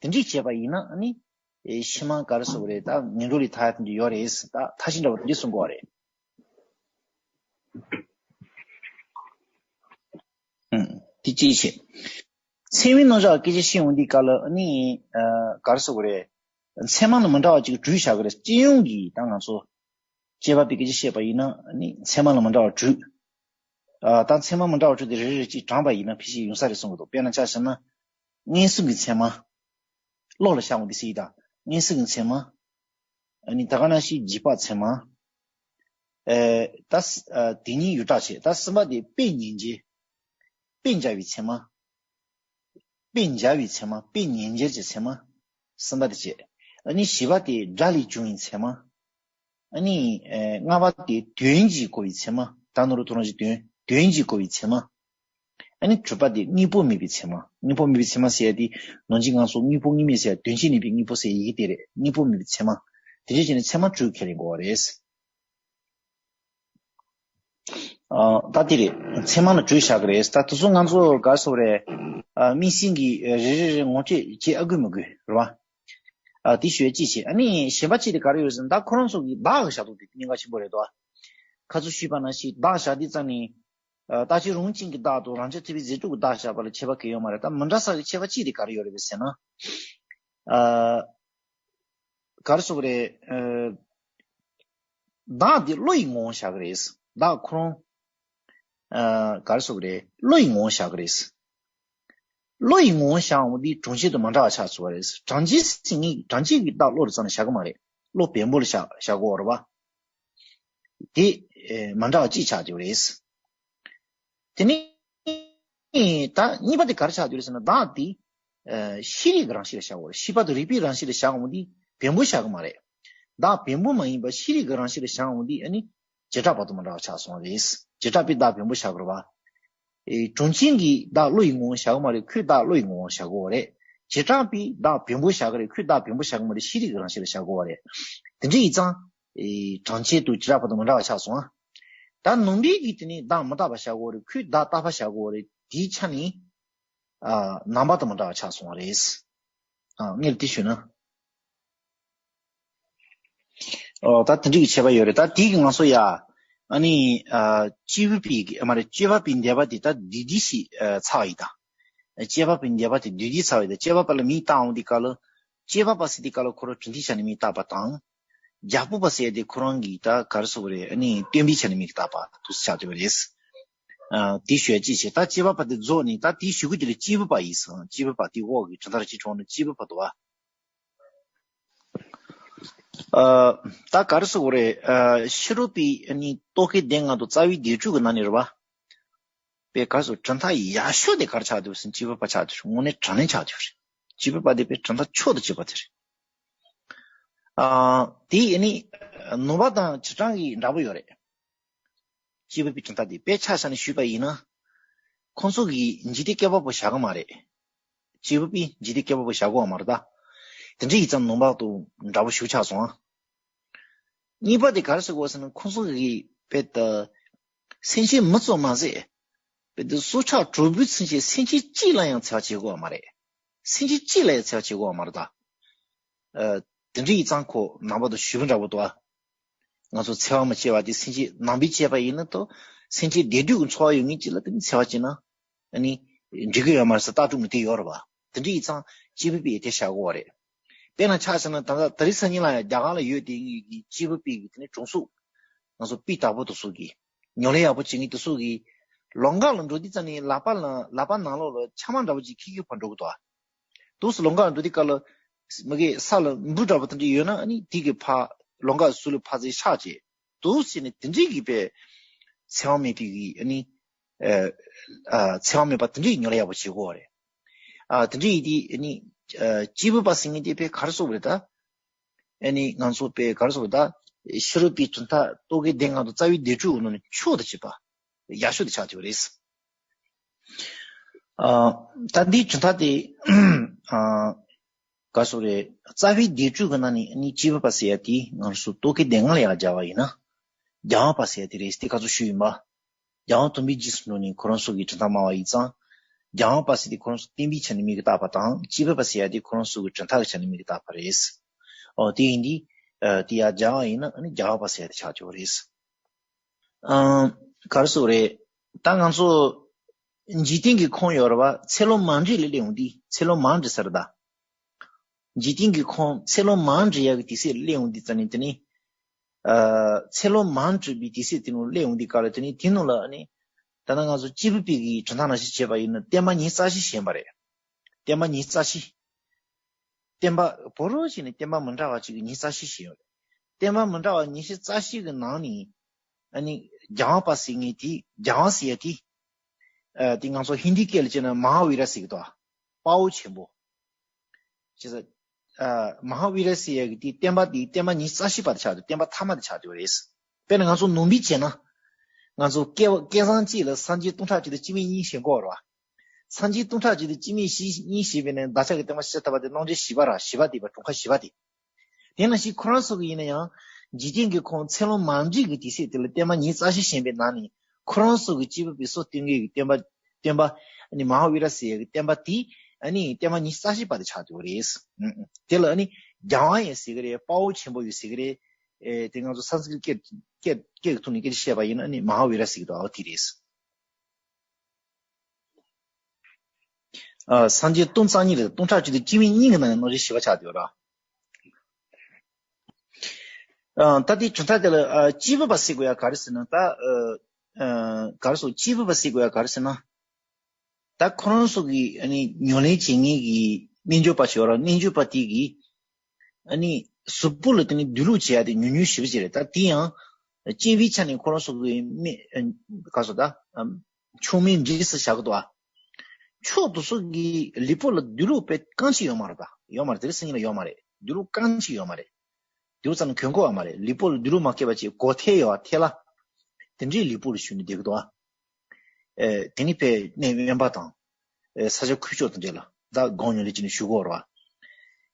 དེ་འདྲས་བྱས་པ་ཡིན་ན་ཨ་ནི། ཨེ། ཕྱི་མ་ག་རེ་ཟེར་དགོས་རེད་ད། ངན་འགྲོ་ལས་ཐར་ཡ་དེ་འདྲས་ཡོད་རེད་ཟེར། ད་ཐབས་ཤེས་འདྲ་པོ་དེ་འདྲས་གསུང་གི་ཡོད་རེད། ཨུམ། དེ་གཅིག་བྱས། ཚད་མའི་རྣམ་གཞག་སྐད་ཆ་བཤད་འོང་དུས་སྐབས་ལ་ཨ་ནི། ཨ། ག་རེ་ཟེར་དགོས་རེད། ཚད་མ་ལ་མི་འདྲ་བ་ཅིག་གྲུབ་བཞག་གི་རེད། སྤྱི་ཡོངས་ཀྱི་ད་ང་ཚོ་དཔྱད་པ་པའི་སྐད་ཆ་བཤད་པ་ཡིན་ན་ཨ་ནི་ཚད་མ་ལ་མི་འདྲ་བ་གྲུབ། ཨ། ད་ཚད་མ་མི་འདྲ་བ་གྲུབ་དེ་རེ་རེ་གཅིག་བགྲངས་པ་ཡིན་ན་ཕལ་ཆེར་ཡོང་ས་རེད་གསུང་གི་འདུག། དཔེར་ན་ཆ་བཞག་ན། མངོན་སུམ་གྱི་ཚད་མ། བློ་ལ་བཞག་འོང་དུས་སྲིད་ད། མངོན་སུམ་གྱི་ཚད་མ། ཨ་ནི་ད་ག་ནང་བཞིན་རྗེས་དཔག་ཚད་མ། ཨེ། ད་ཨ་དེ་ཉིད་ཡུལ་བཏགས་བྱས། ད་གསུམ་པ་དེ་དཔེ་ཉེར་འཇལ། དཔེ་འཇལ་བའི་ཚད་མ། དཔེ་འཇལ་བའི་ཚད་མ། དཔེ་ཉེར་འཇལ་གྱི་ཚད་མ། གསུམ་པ་དེ་བྱས། ཨ་ནི་བཞི་པ་དེ་སྒྲ་ལས་བྱུང་བའི་ཚད་མ། ཨ་ནི། ཨེ། ལྔ་པ་དེ་དོན་གྱིས་གོ་བའི་ཚད་མ། ད་ནོར་ཐོ་རང་གི་དོན། དོན་གྱིས་གོ་བའི་ཚད་མ། ཨ་ནི་དྲུག་པ་དེ་དངོས་པོ་མེད་པའི་ཚད་མ། དངོས་པོ་མེད་པའི་ཚད་མ་ཟེར་ཡ་དེ་ནང་བཞིན་ང་ཚོ་དངོས་པོ་དངོས་མེད་ཟེར་ཡ་དོན་གཅིག་གནས་པའི་དངོས་པོ་ཟེར་ཡ་ཡི་གེ་དེ་རེད། དངོས་པོ་མེད་པའི་ཚད་མ། དེ་འདྲ་བྱས་ནས་ཚད་མ་དྲུག་ཁས་ལེན་དགོས་པ་རེད། ཨ། ད་དེ་རེད། ཚད་མ་ལ་གྲོས་བཞག་གི་རེད། ད་དེ་ཚོ་ང་ཚོ་ག་རེ་ཟེར་དགོས་རེད། ཨ། དམིགས་བསལ་གྱི་རེ་རེ་རེ་ངོ་སྤྲོད་བྱེད་ཨ་དགོས་མི་དགོས་རེད་བ། ཨ། དེ་ཞུ་ཡ་གཅིག་བྱས། ཨ་ནི་གཞན་པ་གཅིག་དེ་ག་རེ་ཡོད་ཟེར་ན། ད་ཁོ་རང་ཚོ་གི་བདག་གི་བཞག་སྟངས་དེ་གནད་འགག་ཆེན་པོ་རེད་དོ། ཁ་ཚོ་ཞུས་པ་ནང་བཞིན་བདག་བཞག་དུས་ཙམ་ནས། ཨ། རྟག་གཅིག་རང་བཞིན་གྱི་བདག་དང་རང་རྐྱ་ཐུབ་པའི་རྫས་གྲུབ་ཀྱི་བདག་བཞག་པ་ལ་ཁྱད་པར་གང་ཡང་ཡོད་མ་རེད། ད་མི་འདྲ་ས་གི་ཁྱད་པར་གཅིག་དེ་ག་རེ་ཡོད་རེད་ཟེར་ན། ཨ། ག་རེ་ཟེར་དགོས་རེད། ཨ། བདག་འདི་བློ་ཡི་ངོ་བོ་བཞག་གི་རེད། བདག་ཁོ་རང་། ཨ། ག་རེ་ཟེར་དགོས་རེད། བློ་ཡི་ངོ་བོ་བཞག་གི་རེད། བློ་ཡི་ངོ་བོ་བཞག་འོང་འདི་གྲངས་ཆད་དང་མི་འདྲ་བ་ཆགས་ཚར་བ་རེད། གྲངས་ཆད་ཟེར་མཁན་གྲངས་ཆད་ཀྱི་བདག་བློ་རེད་ཙམ་ནས་བཞག་གི་མ་རེད། བློ་བེམ་པོ་ལ་བཞག་བཞག་དགོས་རེད་བ། དེ། ཨེ། མི་འདྲ་བ་གཅིག་ཆགས་ཀྱི་ཡོད་རེད། དེ་ནས་ད་གཉིས་པ་དེ་ག་རེ་ཆགས་ཀྱི་ཡོད་རེད་ཟེར་ན། བདག་དེ། ཨ། ཤེས་རིག་གི་རང་བཞིན་ལ་བཞག་དགོས་རེད། ཤེས་པ་དང་རིག་པའི་རང་བཞིན་ལ་བཞག་འོང་དུས་བེམ་པོ་བཞག་གི་མ་རེད། བདག་བེམ་པོ་མ་ཡིན་པ་ཤེས་རིག་གི་རང་བཞིན་ལ་བཞག་འོང་དུས། ཨ་ནི་བྱེ་བྲག་པ་དང་མི་འདྲ་བ་ཆགས་སོང་བ་རེད། བྱེ་བྲག་པའི་བདག་བེམ་པོ་བཞག་དགོས་རེད་བ། ཨེ། གྲངས་ཅན་གྱི་བདག་བློ་ཡི་ངོ་བོ་བཞག་གི་མ་རེད། ཁོས་བདག་བློ་ཡི་ངོ་བོ་བཞག་དགོས་པ་རེད། བྱེ་བྲག་པའི་བདག་བེམ་པོ་བཞག་གི་རེད། ཁོས་བདག་བེམ་པོ་བཞག་གི་མ་རེད། ཤེས་རིག་གི་རང་བཞིན་ལ་བཞག་དགོས་པ་རེད། དེ་འདྲ་ཡིན་ཙང་། ཨེ། གྲངས་ཅན་དང་བྱེ་བྲག་པ་དང་མི་འདྲ་བ་ཆགས་སོང་ཨ། ད་ནང་པའི་གི་དེ་ནི་བདག་མི་རྟག་པ་བཞག་དགོས་པ་རེད། ཁོས་བདག་རྟག་པ་བཞག་དགོས་པ་རེད། དེའི་ཆ་ནས། ཨ། རྣམ་པ་དང་མི་འདྲ་བ་ཆགས་སོང་བ་རེད། ཨ། ངས་དེ་ཞུས་ན། ཨོ། ད་དེ་འདྲ་གི་ཁྱད་པར་ཡོད་རེད། ད་དེ་གི་ང་ཚོ་ཡ། ཨ་ནི། ཨ། སྐྱེས་བུ་པའི་གི། ཨ། མ་རེད། སྐྱེས་པ་པའི་འདོད་པ་དེ་ད་བདུད་སྡེ་ཞིག་ཨ། ཚར་བ་ཡིན་ད། སྐྱེས་པ་པའི་འདོད་པ་དེ་བདུད་སྡེ་ཚར་བ་ཡིན་ད། སྐྱེས་པ་པ་ལ་མིང་བཏགས་འོང་དུས་སྐབས་ལ། སྐྱེས་པ་པ་ཟེར་དུས་སྐབས་ལ་ཁོ་རང་གྲངས་ཅན་ཆ་ནས་མིང་བཏགས་པ་དང་། རྒྱལ་པོ་པ་ཟེར་ཡ་དེ་ཁོ་རང་གི་ད་ག་རེ་ཟེར་དགོས་རེད། ཨ་ནི་སྟོན་པའི་ཆ་ནས་མིང་བཏགས་པ་དེ་ཆགས་བསྡད་པ་རེད། ཨ། དེ་ཞུ་ཡ་གཅིག་བྱས། ད་སྐྱེས་པ་པ་དེ་རྫོགས་ནས་ད་དེའི་གཞུག་གུ་དེ་ལ་སྐྱེས་བུ་པ་ཡིན་ཟེར། སྐྱེས་བུ་པ་དེའི་འོག་གི་གྲངས་ཐ་ར་གཅིག་གྲངས་ནི་སྐྱེས་བུ་པ་དོ། ཨ། ད་ག་རེ་ཟེར་དགོས་རེད། ཨ། ཕྱི་རོལ་པའི་ནི་རྟོག་གེ་སྡེ་ལྔ་དང་རྩ་བའི་སྡེ་དྲུག་གི་ནང་ནས་རེད་བ། པའི་ག་རེ་ཟེར། གྲངས་ཐ་ཡག་ཤོས་དེ་ག་རེ་ཆགས་འདུག་ཟེར་ན། སྐྱེས་བུ་པ་ཆགས་འདུག་དངོས་གནས་དྲང་གནས་ཆགས་འདུག་རེད། སྐྱེས་བུ་པ་དེ་པའི་གྲངས་ཐ་མཆོག་ཏུ་གཅེས་པ་དེ་རེད། ཨ། དེ་ནི་ནང་པ་དང་བྱེ་བྲག་གི་འདྲ་པོ་ཡོད་རེད། སྐྱེས་བུ་པའི་གྲངས་ཐ་དེ་དཔེ་ཆ་བཞག་ནས་ཞུས་པ་ཡིན་ན། ཁོང་ཚོ་གིས་འཇིག་རྟེན་བསྐལ་པ་པོ་བཞག་གི་མ་རེད། སྐྱེས་བུ་པས་འཇིག་རྟེན་བསྐལ་པ་པོ་བཞག་གི་མ་རེད་ད། དེ་འདྲ་ཡིན་ཙང་ནང་པ་དང་འདྲ་པོ་ཞིག་ཆགས་སོང་ཨ། གཉིས་པ་དེ་ག་རེ་ཟེར་དགོས་ཟེར་ན། ཁོང་ཚོ་གིས་དཔེ་ད། སེམས་ཅན་མི་ཙམ་མ་ཟད། དཔེ་ད་སྲོག་ཆགས་དྲུག་པོའི་ཚུན་ཆད་སེམས་ཅན་གཅིག་ལ་ཡང་འཚེ་བ་བྱེད་དགོས་པ་མ་རེད། སེམས་ཅན་གཅིག་ལ་ཡང་འཚེ་བ་བྱེད་དགོས་པ་མ་རེད་ད། ཨ། དེ་འདྲ་ཡིན་ཙང་ཁོ་ནང་པ་དང་ཞེ་པོ་འདྲ་པོ་འདུག་ཨ། ང་ཚོ་འཚེ་བ་མི་བྱེད་པ་དེ། སེམས་ཅན་ནང་པས་བྱས་པ་ཡིན་ན་ད། སེམས་ཅན་བདེ་སྡུག་གི་འཚོ་བ་ཡོད་མཁན་གཅིག་ལ་དེ་ནི་འཚེ་བ་བྱས་ན། ཨ་ནི་འགྲིག་གི་ཡོད་མ་རེད་ཟེར་ལྟ་གྲུབ་ངེས་གཏན་ཡོད་རེད་བ། དེ་འདྲ་ཡིན་ཙང་སྐྱེས་བུ་པས་དེ་བྱ་དགོས་པ་རེད། དཔེར་ན་ཆ་བཞག་ན་ད་ལྟ་དེ་རིང་སང་ཉིན་ལ་ཡང་རྒྱ་གར་ལ་ཡོད་དེ་ངེད་ཀྱི་སྐྱེས་བུ་པའི་གི་དེ་ནི་གྲོང་གསེབ། ང་ཚོ་སྤུས་དག་པོ་དེ་ཚོ་གི་ཉམས་ལེན་ཡག་པོ་བྱེད་མཁན་དེ་ཚོ་གིས་ལམ་ཁ་ལ་འགྲོ་དུས་ཙམ་ནས་ལག་པ་ལ། ལག་པ་ནང་ལོགས་ལ་ཆང་མ་འདྲ་པོ་ཅིག་འཁྱེར་འཁྱེར་ཕར་འགྲོ་གི་འདུག་ཨ། དུས་སུ་ལམ་ཁ་ལ་འགྲོ་དུས་སྐབས་ལ། མི་གི་ས་ལ་འབུ་འདྲ་པོ་དེ་འདྲ་ཡོད་ན། ཨ་ནི་དེ་གི་ཕར་ལམ་ཁ་ཟུར་ལ་ཕར་ཙམ་བཞག་བྱས། དུས་སུ་བྱས་ནས་དེ་འདྲའི་གི་པའི་འཚེ་བ་མེད་པའི་གི། ཨ་ནི། ཨ། ཨ། འཚེ་བ་མེད་པ་དེ་འདྲའི་ཉམས་ལེན་ཡག་པོ་བྱེད་དགོས་པ་རེད། ཨ། དེ་འདྲའི་ཡིན་དུས། ཨ་ནི། ཨ། སྐྱེས་བུ་པ་ཟེར་མཁན་དེ་དཔེ་ག་རེ་ཟེར་དགོས་རེད་ད། ཨ་ནི་ང་ཚོ་དཔེ་ག་རེ་ཟེར་དགོས་རེད་ད། ཕྱི་རོལ་པའི་གྲངས་ཐ་རྟོག་གེ་སྡེ་ལྔ་དང་རྩ་བའི་སྡེ་དྲུག་གི་ནང་ནས་མཆོག་ཏུ་གཅེས་པ། ཡག་ཤོས་དེ་ཆགས་ཀྱི་ཡོད་རེད། ཨ། ད་འདིའི་གྲངས་ཐ་དེ། ཨ། ག་རེ་ཟེར་དགོས་རེད། རྩ་བའི་སྡེ་དྲུག་གི་ནང་ནས་ནི་སྐྱེས་བུ་པ་ཟེར་ཡ་དེ་ང་ཚོ་རྟོག་གེ་སྡེ་ལྔ་ལ་ཡར་སྦྱར་བ་ཡིན་ན། རྒྱལ་བ་པ་ཟེར་ཡ་དེ་རེད། དེ་ག་ཚོད་ཞུས་ཡིན་པ། རྒྱལ་བ་དམ་པའི་རྗེས་སུ་འགྲོ་ནས་ཁོ་རང་ཚོ་གི་གྲངས་ཐ་སྨྲ་བ་ཡིན་ཙང་། རྒྱལ་བ་པ་ཟེར་དེ་ཁོ་རང་ཚོ་བསྟན་པའི་ཆ་ནས་མིང་གི་བཏགས་པ་དང་། སྐྱེས་བུ་པ་ཟེར་ཡ་དེ་ཁོ་རང་ཚོ་གི་གྲངས་ཐ་གི་ཆ་ནས་མིང་གི་བཏགས་པ་རེད། ཨོ། དེ་ཡིན་དུས། ཨ། དེ་ཡར་སྦྱར་བ་ཡིན་ན། ཨ་ནི་རྒྱལ་བ་པ་ཟེར་ཡ་དེ་ཆགས་ཀྱི་ཡོད་རེད། ཨ། ག་རེ་ཟེར་དགོས་རེད། ད་ང་ཚོ་འཇིག་རྟེན་གྱི་ཁམས་ཡོད་རེད་བ། ཚེ་ལོ་མ་འདྲེས་ལ་སླེབས་འོང་དུས། ཚེ་ལོ་མ་འདྲེས་ཟེར་ད། འཇིག་རྟེན་གྱི་ཁམས་ཚེ་ལོ་མ་འདྲེས་ཡག་གི་དུས་ཚོད་སླེབས་འོང་དུས་ཙམ་ནས། དེ་ནི། ཨ། ཚེ་ལོ་མ་འདྲེས་པའི་དུས་ཚོད་དེ་ནང་སླེབས་འོང་དུས་སྐབས་ལ། དེ་ནི་དེ་ནང་ལ། ཨ་ནི་ད་ལྟ་ང་ཚོ་སྐྱེས་བུ་པའི་གི་གྲངས་ཐ་ནང་བཞིན་བྱས་པ་ཡིན་ན། བསྟན་པ་ཉིས་རྩ་བཞི་བཞེངས་པ་རེད། བསྟན་པ་ཉིས་རྩ་བཞི། བསྟན་པ་བོད་རང་བཞིན་ནས་བསྟན་པ་མི་འདྲ་བ་ཅིག་གི་ཉིས་རྩ་བཞི་བཞེངས་ཡོད་རེད། བསྟན་པ་མི་འདྲ་བ་ཉི་ཤུ་རྩ་བཞི་གི་ནང་ནས། ཨ་ནི་རྒྱལ་བ་པ་ཟེར་མཁན་དེ། རྒྱལ་བ་ཟེར་ཡ་དེ། ཨ། དེ་ང་ཚོ་ཧིན་དི་སྐད་ལ་བྱས་ན་མ་ཧཱ་བི་ར་ཟེར་གི་འདུག་དཔའ་བོ་ཆེན་པོ། བྱས་ཙང་། ཨ། མ་ཧཱ་བི་ར་ཟེར་ཡ་གི་དེ་བསྟན་པ་དེ་བསྟན་པ་ཉིས་རྩ་བཞི་པ་དེ་ཆགས་འདུག་བསྟན་པ་ཐ་མ་དེ་ཆགས་འདུག་རེད། དཔེར་ན་ང་ཚོ་ནང་པའི་བྱས་ན། ང་ཚོ་སྐལ་བ་སྐལ་བཟང་གཅིག་ལ་སངས་རྒྱས་སྟོང་ཕྲག་གཅིག་དང་སྤྱི་མེས་གཉིས་བཞེངས་གི་ཡོད་རེད་བ། སངས་རྒྱས་སྟོང་ཕྲག་གཅིག་དང་སྤྱི་མེས་བཞི་གཉིས་བཞེངས་པའི་ནང་བདག་ཅག་གི་བསྟན་པ་ཤེས་ཐུབ་པ་དེ་རྣམ་འདྲེན་བཞི་པ་ར། བཞི་པ་དེ་བ། གྲངས་ཁ་བཞི་པ་དེ། དེ་ནང་བཞིན་ཁོ་རང་ཚོ་གི་ཡིན་ན་ཡང་། འཇིག་རྟེན་གྱི་ཁམས་ཚེ་ལོ་མ་འདྲེས་ཀྱི་དུས་ཚོད་དེ་ལ་བསྟན་པ་ཉིས་རྩ་བཞི་བཞེངས་པའི་ནང་ནས། ཁོ་རང་ཚོ་གི་སྐྱེས་བུ་པའི་སྲོག་གཏོད་མཁན་གྱི་བསྟན་པ་བསྟན་པ་ཨ་ནི་མ་ཧཱ་བི་ར་ཟེར་ཡ་གི་བསྟན་པ་དེ་ཨ་ནི་བསྟན་པ་ཉི་ཤུ་རྩ་བཞི་པ་དེ་ཆགས་བསྡད་ཡོད་རེད། ཨུ་ཨུ། དེ་ལ་ཨ་ནི་རྒྱལ་དབང་ཡང་ཟེར་གི་རེད། དཔའ་བོ་ཆེན་པོ་ཡང་ཟེར་གི་རེད། ཨེ་དེ་ང་ཚོ་སཾ་སྐྲྀཏ་སྐད་སྐད་སྐད་ཀྱི་ཐོག་ནས་སྐད་ཆ་བཤད་པ་ཡིན་ན་ཨ་ནི་མ་ཧཱ་བི་ར་ཟེར་གི་འདུག་ཨ་དེ་རེད། ཨ་སངས་རྒྱས་སྟོང་རྩ་གཉིས་རེད། སྟོང་ཕྲག་གཅིག་དང་སྤྱི་མིང་གཉིས་ཀྱི་ནང་ནས་རྣམ་དབྱེ་བཞི་པ་ཆགས་བསྡད་ཡོད་ར། ཨ་ད་དེ་གྲུབ་མཐའ་དེ་ལ་ཨ་སྐྱེས་བུ་པ་ཟེར་དགོས་ཡ་ག་རེ་ཟེར་ན་ད་ཨ་ཨ་ག་རེ་ཟེར། སྐྱེས་བུ་པ་ཟེར་དགོས་ཡ་ག་རེ་ཟེར་ན། ད་ཁོ་རང་ཚོ་གི་ཨ་ནི་ཉམས་ལེན་བྱེད་མཁན་གྱི་རྣལ་འབྱོར་པ་ཞིག་ཡོད་ར། རྣལ་འབྱོར་པ་དེ་གིས་ཨ་ནི་གཟུགས་པོ་ལ་དེ་ནི་སྡོད་ལུགས་བྱེད་ཡ་དེ་ཉུང་ཉུང་ཞེ་པོ་ཅིག་རེད། ད་དེ་ཡང་སྐྱེས་བུའི་ཆ་ནས་ཁོ་རང་ཚོ་གི་མི་ཨ་ག་རེ་ཟེར་ད་ཨ་མཆོག་དམན་འདྲེས་སུ་བཞག་གི་འདུག་ཨ། མཆོག་དེ་ཚོ་གི་ལུས་པོ་ལ་སྡོད་ལུགས་དཔེ་རྐང་གཅིག་ཡོད་མ་རེད། ད་ཡོད་མ་རེད། དེ་རིང་སང་ཉིན་ལ་ཡོད་མ་རེད། སྡོད་ལུགས་རྐང་གཅིག་ཡོད་མ་རེད། སྡོད་ལུགས་ཙམ་ལ་གྱོན་གོ་ཡོད་མ་རེད། ལུས་པོ་ལ་སྡོད་ལུགས་མ་བསྐྱེད་པ་ཅིག་སྒོ་ཐེལ་ཡོད་པ་ཐེལ་ལ། དེ་འདྲའི་ལུས་པོ་ལ་ཞུགས་ནས་བསྡད་ཀྱི་འདུག་ཨ། ཨེ་དེ་ནི་དཔེ་གནས་དབེན་པ་དང་། ཨེ་ས་ཆ་ཁུག་ཀྱོག་དེ་འདྲ་ལ་ད་དགོང་ཉུང་ལས་ཅི་ནས་བཞུགས་ཀྱི་ཡོད་རེད་བ།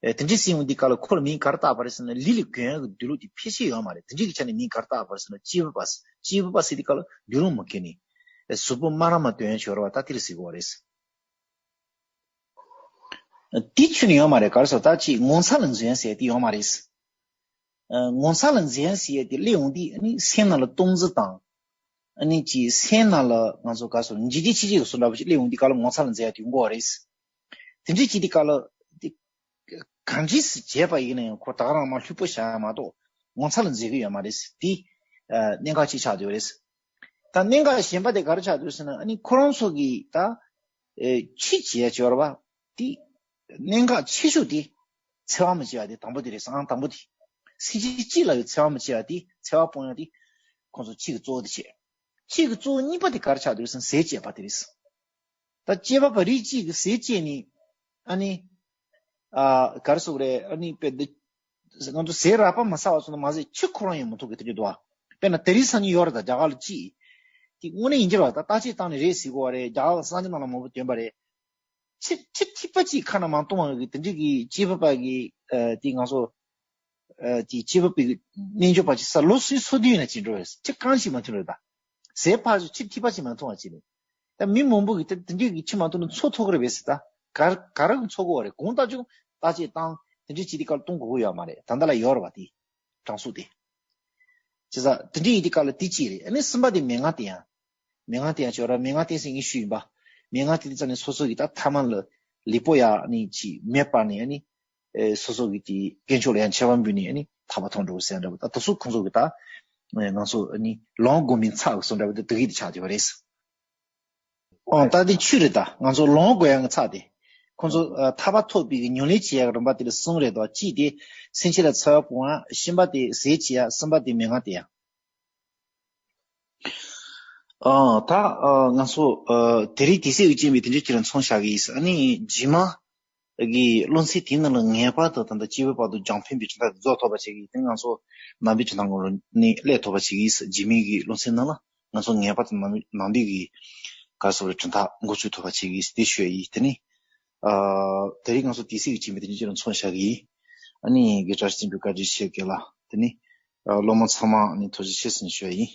ཨེ་དེ་འདྲའི་སྲིད་འོང་འདི་ག་ལ་ཁོ་ལ་མིང་ག་རེ་བཏགས་པ་རེད་ཟེར་ན། ལུས་ལ་གྱོན་ཡག་གི་སྡོད་ལུགས་དེ་ཕལ་ཆེར་ཡོད་མ་རེད། དེ་འདྲའི་གི་ཆ་ནས་མིང་ག་རེ་བཏགས་པ་རེད་ཟེར་ན། སྐྱེས་བུ་པ། སྐྱེས་བུ་པ་ཟེར་འདི་ག་ལ་སྡོད་ལུགས་མ་གྱོན་ནས། ཨེ་གཟུགས་པོ་དམར་རམ་མ་སྟོན་ཡག་ཅིག་ཡོད་རེད་བ། ད་དེ་ལ་ཟེར་གྱི་ཡོད་རེད། དེ་ཁྱོན་ནས་ཡོད་མ་རེད། ག་རེ་ཟེར། ད་ཅིག་ངོ་མཚར་ལ་འཛིན་ཡག་ཟེར་དེ་ཡོད་མ་རེད། ཨ་ངོ་མཚར་ལ་འཛིན་ཡག་ཟེར་ཡག་དེ་སླེབས་འོང་དུས་ཨ་ནི་སེམས་ནང་ལ་སྟོང་འཛིན་དང་། ཨ་ནི་ཅིག་སེམས་ནང་ལ་ང་ཚོ་ག་རེ་ཟེར། འཇིགས་བྲལ་ཆེ་ཆེ་གི་བཟོ་འདྲ་པོ་ཞིག་སླེབས་འོང་དུས་ག་ལ་ངོ་མཚར་ལ་འཛིན་ཡག་དེ་ཡོང་གི་ཡོད་རེད། དེ་འདྲའི་ཅིག་དེ་ག་ལ་དེ་ག་འདྲས་སེ་བྱས་པ་ཡིན་ན་ཡང་ཁོ་ད་ག་རང་མ་ལྷོད་པོ་བྱས་མ་གཏོགས་ངོ་མཚར་ལ་འཛིན་གྱི་ཡོད་མ་རེད། དེ་ཨ་གནད་འགག་ཅིག་ཆགས་བསྡད་ཡོད་རེད། ད་གནད་འགག་གཞན་པ་དེ་ག་རེ་ཆགས་འདུག་ཟེར་ན། ཨ་ནི་ཁོ་རང་ཚོ་གིས་ད་ཨེ་ཆོས་བྱེད་ཡ་ཅིག་ཡོད་རེད་པ། དེ་གནད་འགག་ཆེ་ཤོས་དེ་འཚེ་བ་མི་བྱེད་ཡ་དེ་དང་པོ་དེ་རེད། ཨང་དང་པོ་དེ། སྲིད་ཇུས་གཅིག་ལ་ཡང་འཚེ་བ་མི་བྱེད་ཡ་དེ། འཚེ་བ་སྤོང་ཡ་དེ་ཁོང་ཚོ་ཆོས་ཀྱི་གཙོ་བོ་དེ་བྱེད། ཆོས་ཀྱི་གཙོ་བོ་གཉིས་པ་དེ་ག་རེ་ཆགས་འདུག་ཟེར་ན། ཟས་བཅད་པ་དེ་རེད། ད་སྐྱེས་པ་པ་རིགས་གཅིག་གིས་ཟས་བཅད་ནས་ཨ་ནི་ཨ་ག་རེ་ཟེར་དགོས་རེད། ཨ་ནི་དཔེ་འདི་ང་ཚོ་ཟས་རགས་པ་མ་ཟ་བ་སོང་ན་མ་ཟད་ཕྱིར་ཁོ་རང་ཡང་མི་ཐོབ་གི་དེ་འདྲ་འདུག་ཨ། དཔེར་ན་དེ་རིང་སང་ཉིན་ཡོད་རེད། ད་རྒྱ་གར་ལ་ཅིག་དེ་དངོས་གནས་ཡིན་གྱི་རེད་པ། ད་བརྟག་དཔྱད་བཏང་ནས་རེད་ཟེར་གྱི་ཡོད་རེད། རྒྱ་གར་ལ་སང་ཉིན་ནང་ལ་མང་པོ་ཐོན་པ་རེད། ཕྱིར་ཕྱིར་ཐིགས་པ་གཅིག་ཁ་ནང་མ་གཏོང་བ་གི་དེ་འདྲ་གི་སྐྱེས་བུ་པ་གི་ཨ་དེ་ང་ཚོ་ཨ་དེ་སྐྱེས་བུ་པའི་གི་རྣལ་འབྱོར་པ་ཅིག་ས་ལོ་སུམ་ཅུ་སོ་བདུན་ན་ཅིག་འགྲོ་བས། ཕྱིར་རྐང་ཞིག་མ་ཐོན་རེད་ད། ཟས་ཕར་ཕྱིར་ཐིགས་པ་ཅིག་མ་འཐུང་བ་ཅིག་རེད། ད་མི་མང་པོ་གིས་ད་དེ་འདྲའི་གི་ཕྱིར་མ་འཐུང་ན་འཚོ་ཐུབ་ཀྱི་རེད་པས་ཟེར། ད་ག་ག་རེ་གི་འཚོ་དགོས་པ་རེད། གང་ལྟར་ཀྱང་བརྟག་དཔྱད་བཏང་དེ་འདྲའི་ཅིག་དེ་ག་ལ་གཏོང་དགོས་ཀྱི་ཡོད་མ་རེད། ད་ལྟ་ལ་ཡོད་རེད་པ་དེ། གྲངས་སུ་དེ། བྱས་ཙང་དེ་འདྲའི་ཡིན་དུས་ག་ལ་དེ་གཅིག་རེད། ཨ་ནི་གསུམ་པ་དེ་མན་ངག་སྟེ་ཡང་། མན་ངག་སྟེ་ཡང་ཅོག་ར་མན་ངག་སྟེ་ཟེར་ངས་ཞུས་ཡིན་པ། མན་ངག་སྟེ་དེ་ཙམ་ནས་སོ་སོ་གི་ད་ཐ་མལ་ལ་ལུས་པོ་ཡ་ནི་ཅིག་མེད་པ་ནས་ཨ་ནི་ཨེ་སོ་སོ་གི་དེ་དཀོན་མཆོག་ལ་ཡང་མཆོད་པ་འབུལ་ནས་ཨ་ནི་ཐར་པ་ཐོབ་འགྲོ་ཟེར་འདྲ་པོ། ད་དེ་ཚོ་ཁོང་ཚོ་གི་ད་ཨེ་ང་ཚོ་ཨ་ནི་ལོངས་སྒོམ་པའི་ཚགས་ཀྱི་བཟོ་འདྲ་པོ་དེ་དེ་གི་དེ་ཆགས་བསྡད་པ་རེད། ཨོ་ད་དེ་ཆོས་རེད། ད་ང་ཚོ་ལོངས་སྒོམ་ཡག་གི་ཚགས་དེ། ཁོང་ཚོ་ཨ་ཐར་པ་ཐོབ་པའི་གི་ཉམས་ལེན་བྱེད་ཡག་གི་རིམ་པ་དེ་ལ་གསུམ་རེད་དོ། གཅིག་དེ་སེམས་ཅན་ལ་འཚེ་བ་སྤོང་ཡག་གཞན་པ་དེ་ཟས་བཅད་ཡག་གསུམ་པ་དེ་མན་ངག་སྟེ་ཡག་ཨ་ད་ཨ་ང་ཚོ་ཨ་དེ་རིང་དུས་ཚོད་ཀྱི་རྐྱེན་པས་དེ་འདྲ་ཅིག་ལ་མཚམས་བཞག་གི་ཡིན། ཨ་ནི་རྗེས་མ་གི་སློབ་ཚན་དེའི་ནང་ལ་ངེས་པར་དུ་ད་ལྟ་སྐྱེས་བུ་བར་དུ་རྒྱང་འཕེན་པའི་གྲུབ་མཐའ་དེ་རྫོགས་ཐུབ་པ་བྱེད་ཀྱི་ཡིན། དེ་ང་ཚོ་ནང་པའི་གྲུབ་མཐའ་ངོ་ལ་ནི་སླེབས་ཐུབ་པ་བྱེད་ཀྱི་ཡིན། རྗེས་མའི་གི་སློབ་ཚན་ནང་ལ་ང་ཚོ་ངེས་པར་དུ་ནང་ནང་པའི་གི་ག་རེ་ཟེར་དགོས་རེད། གྲུབ་མཐའ་འགོ་ཚུགས་ཐུབ་པ་བྱེད་ཀྱི་ཡིན་ཟེར་དེ་ཞུ་ཡ་ཡིན། དེ་ནི་ཨ་དེ་རིང་ང་ཚོ་དུས་ཚོད་ཀྱི་རྐྱེན་པས་དེ་འདྲ་ཅིག་ལ་མཚམས་བཞག་གི་ཡིན། ཨ་ནི་དགེ་བཀྲ་བསྟན་པའི་བཀའ་དྲིན་ཆེ་རྒན་ལགས། དེ་ནི་ཨ་སློབ་མ་ཚང་མ་ནི་ཐུགས་རྗེ་ཆེ་ཟེར་ནས་ཞུ་ཡ་ཡིན།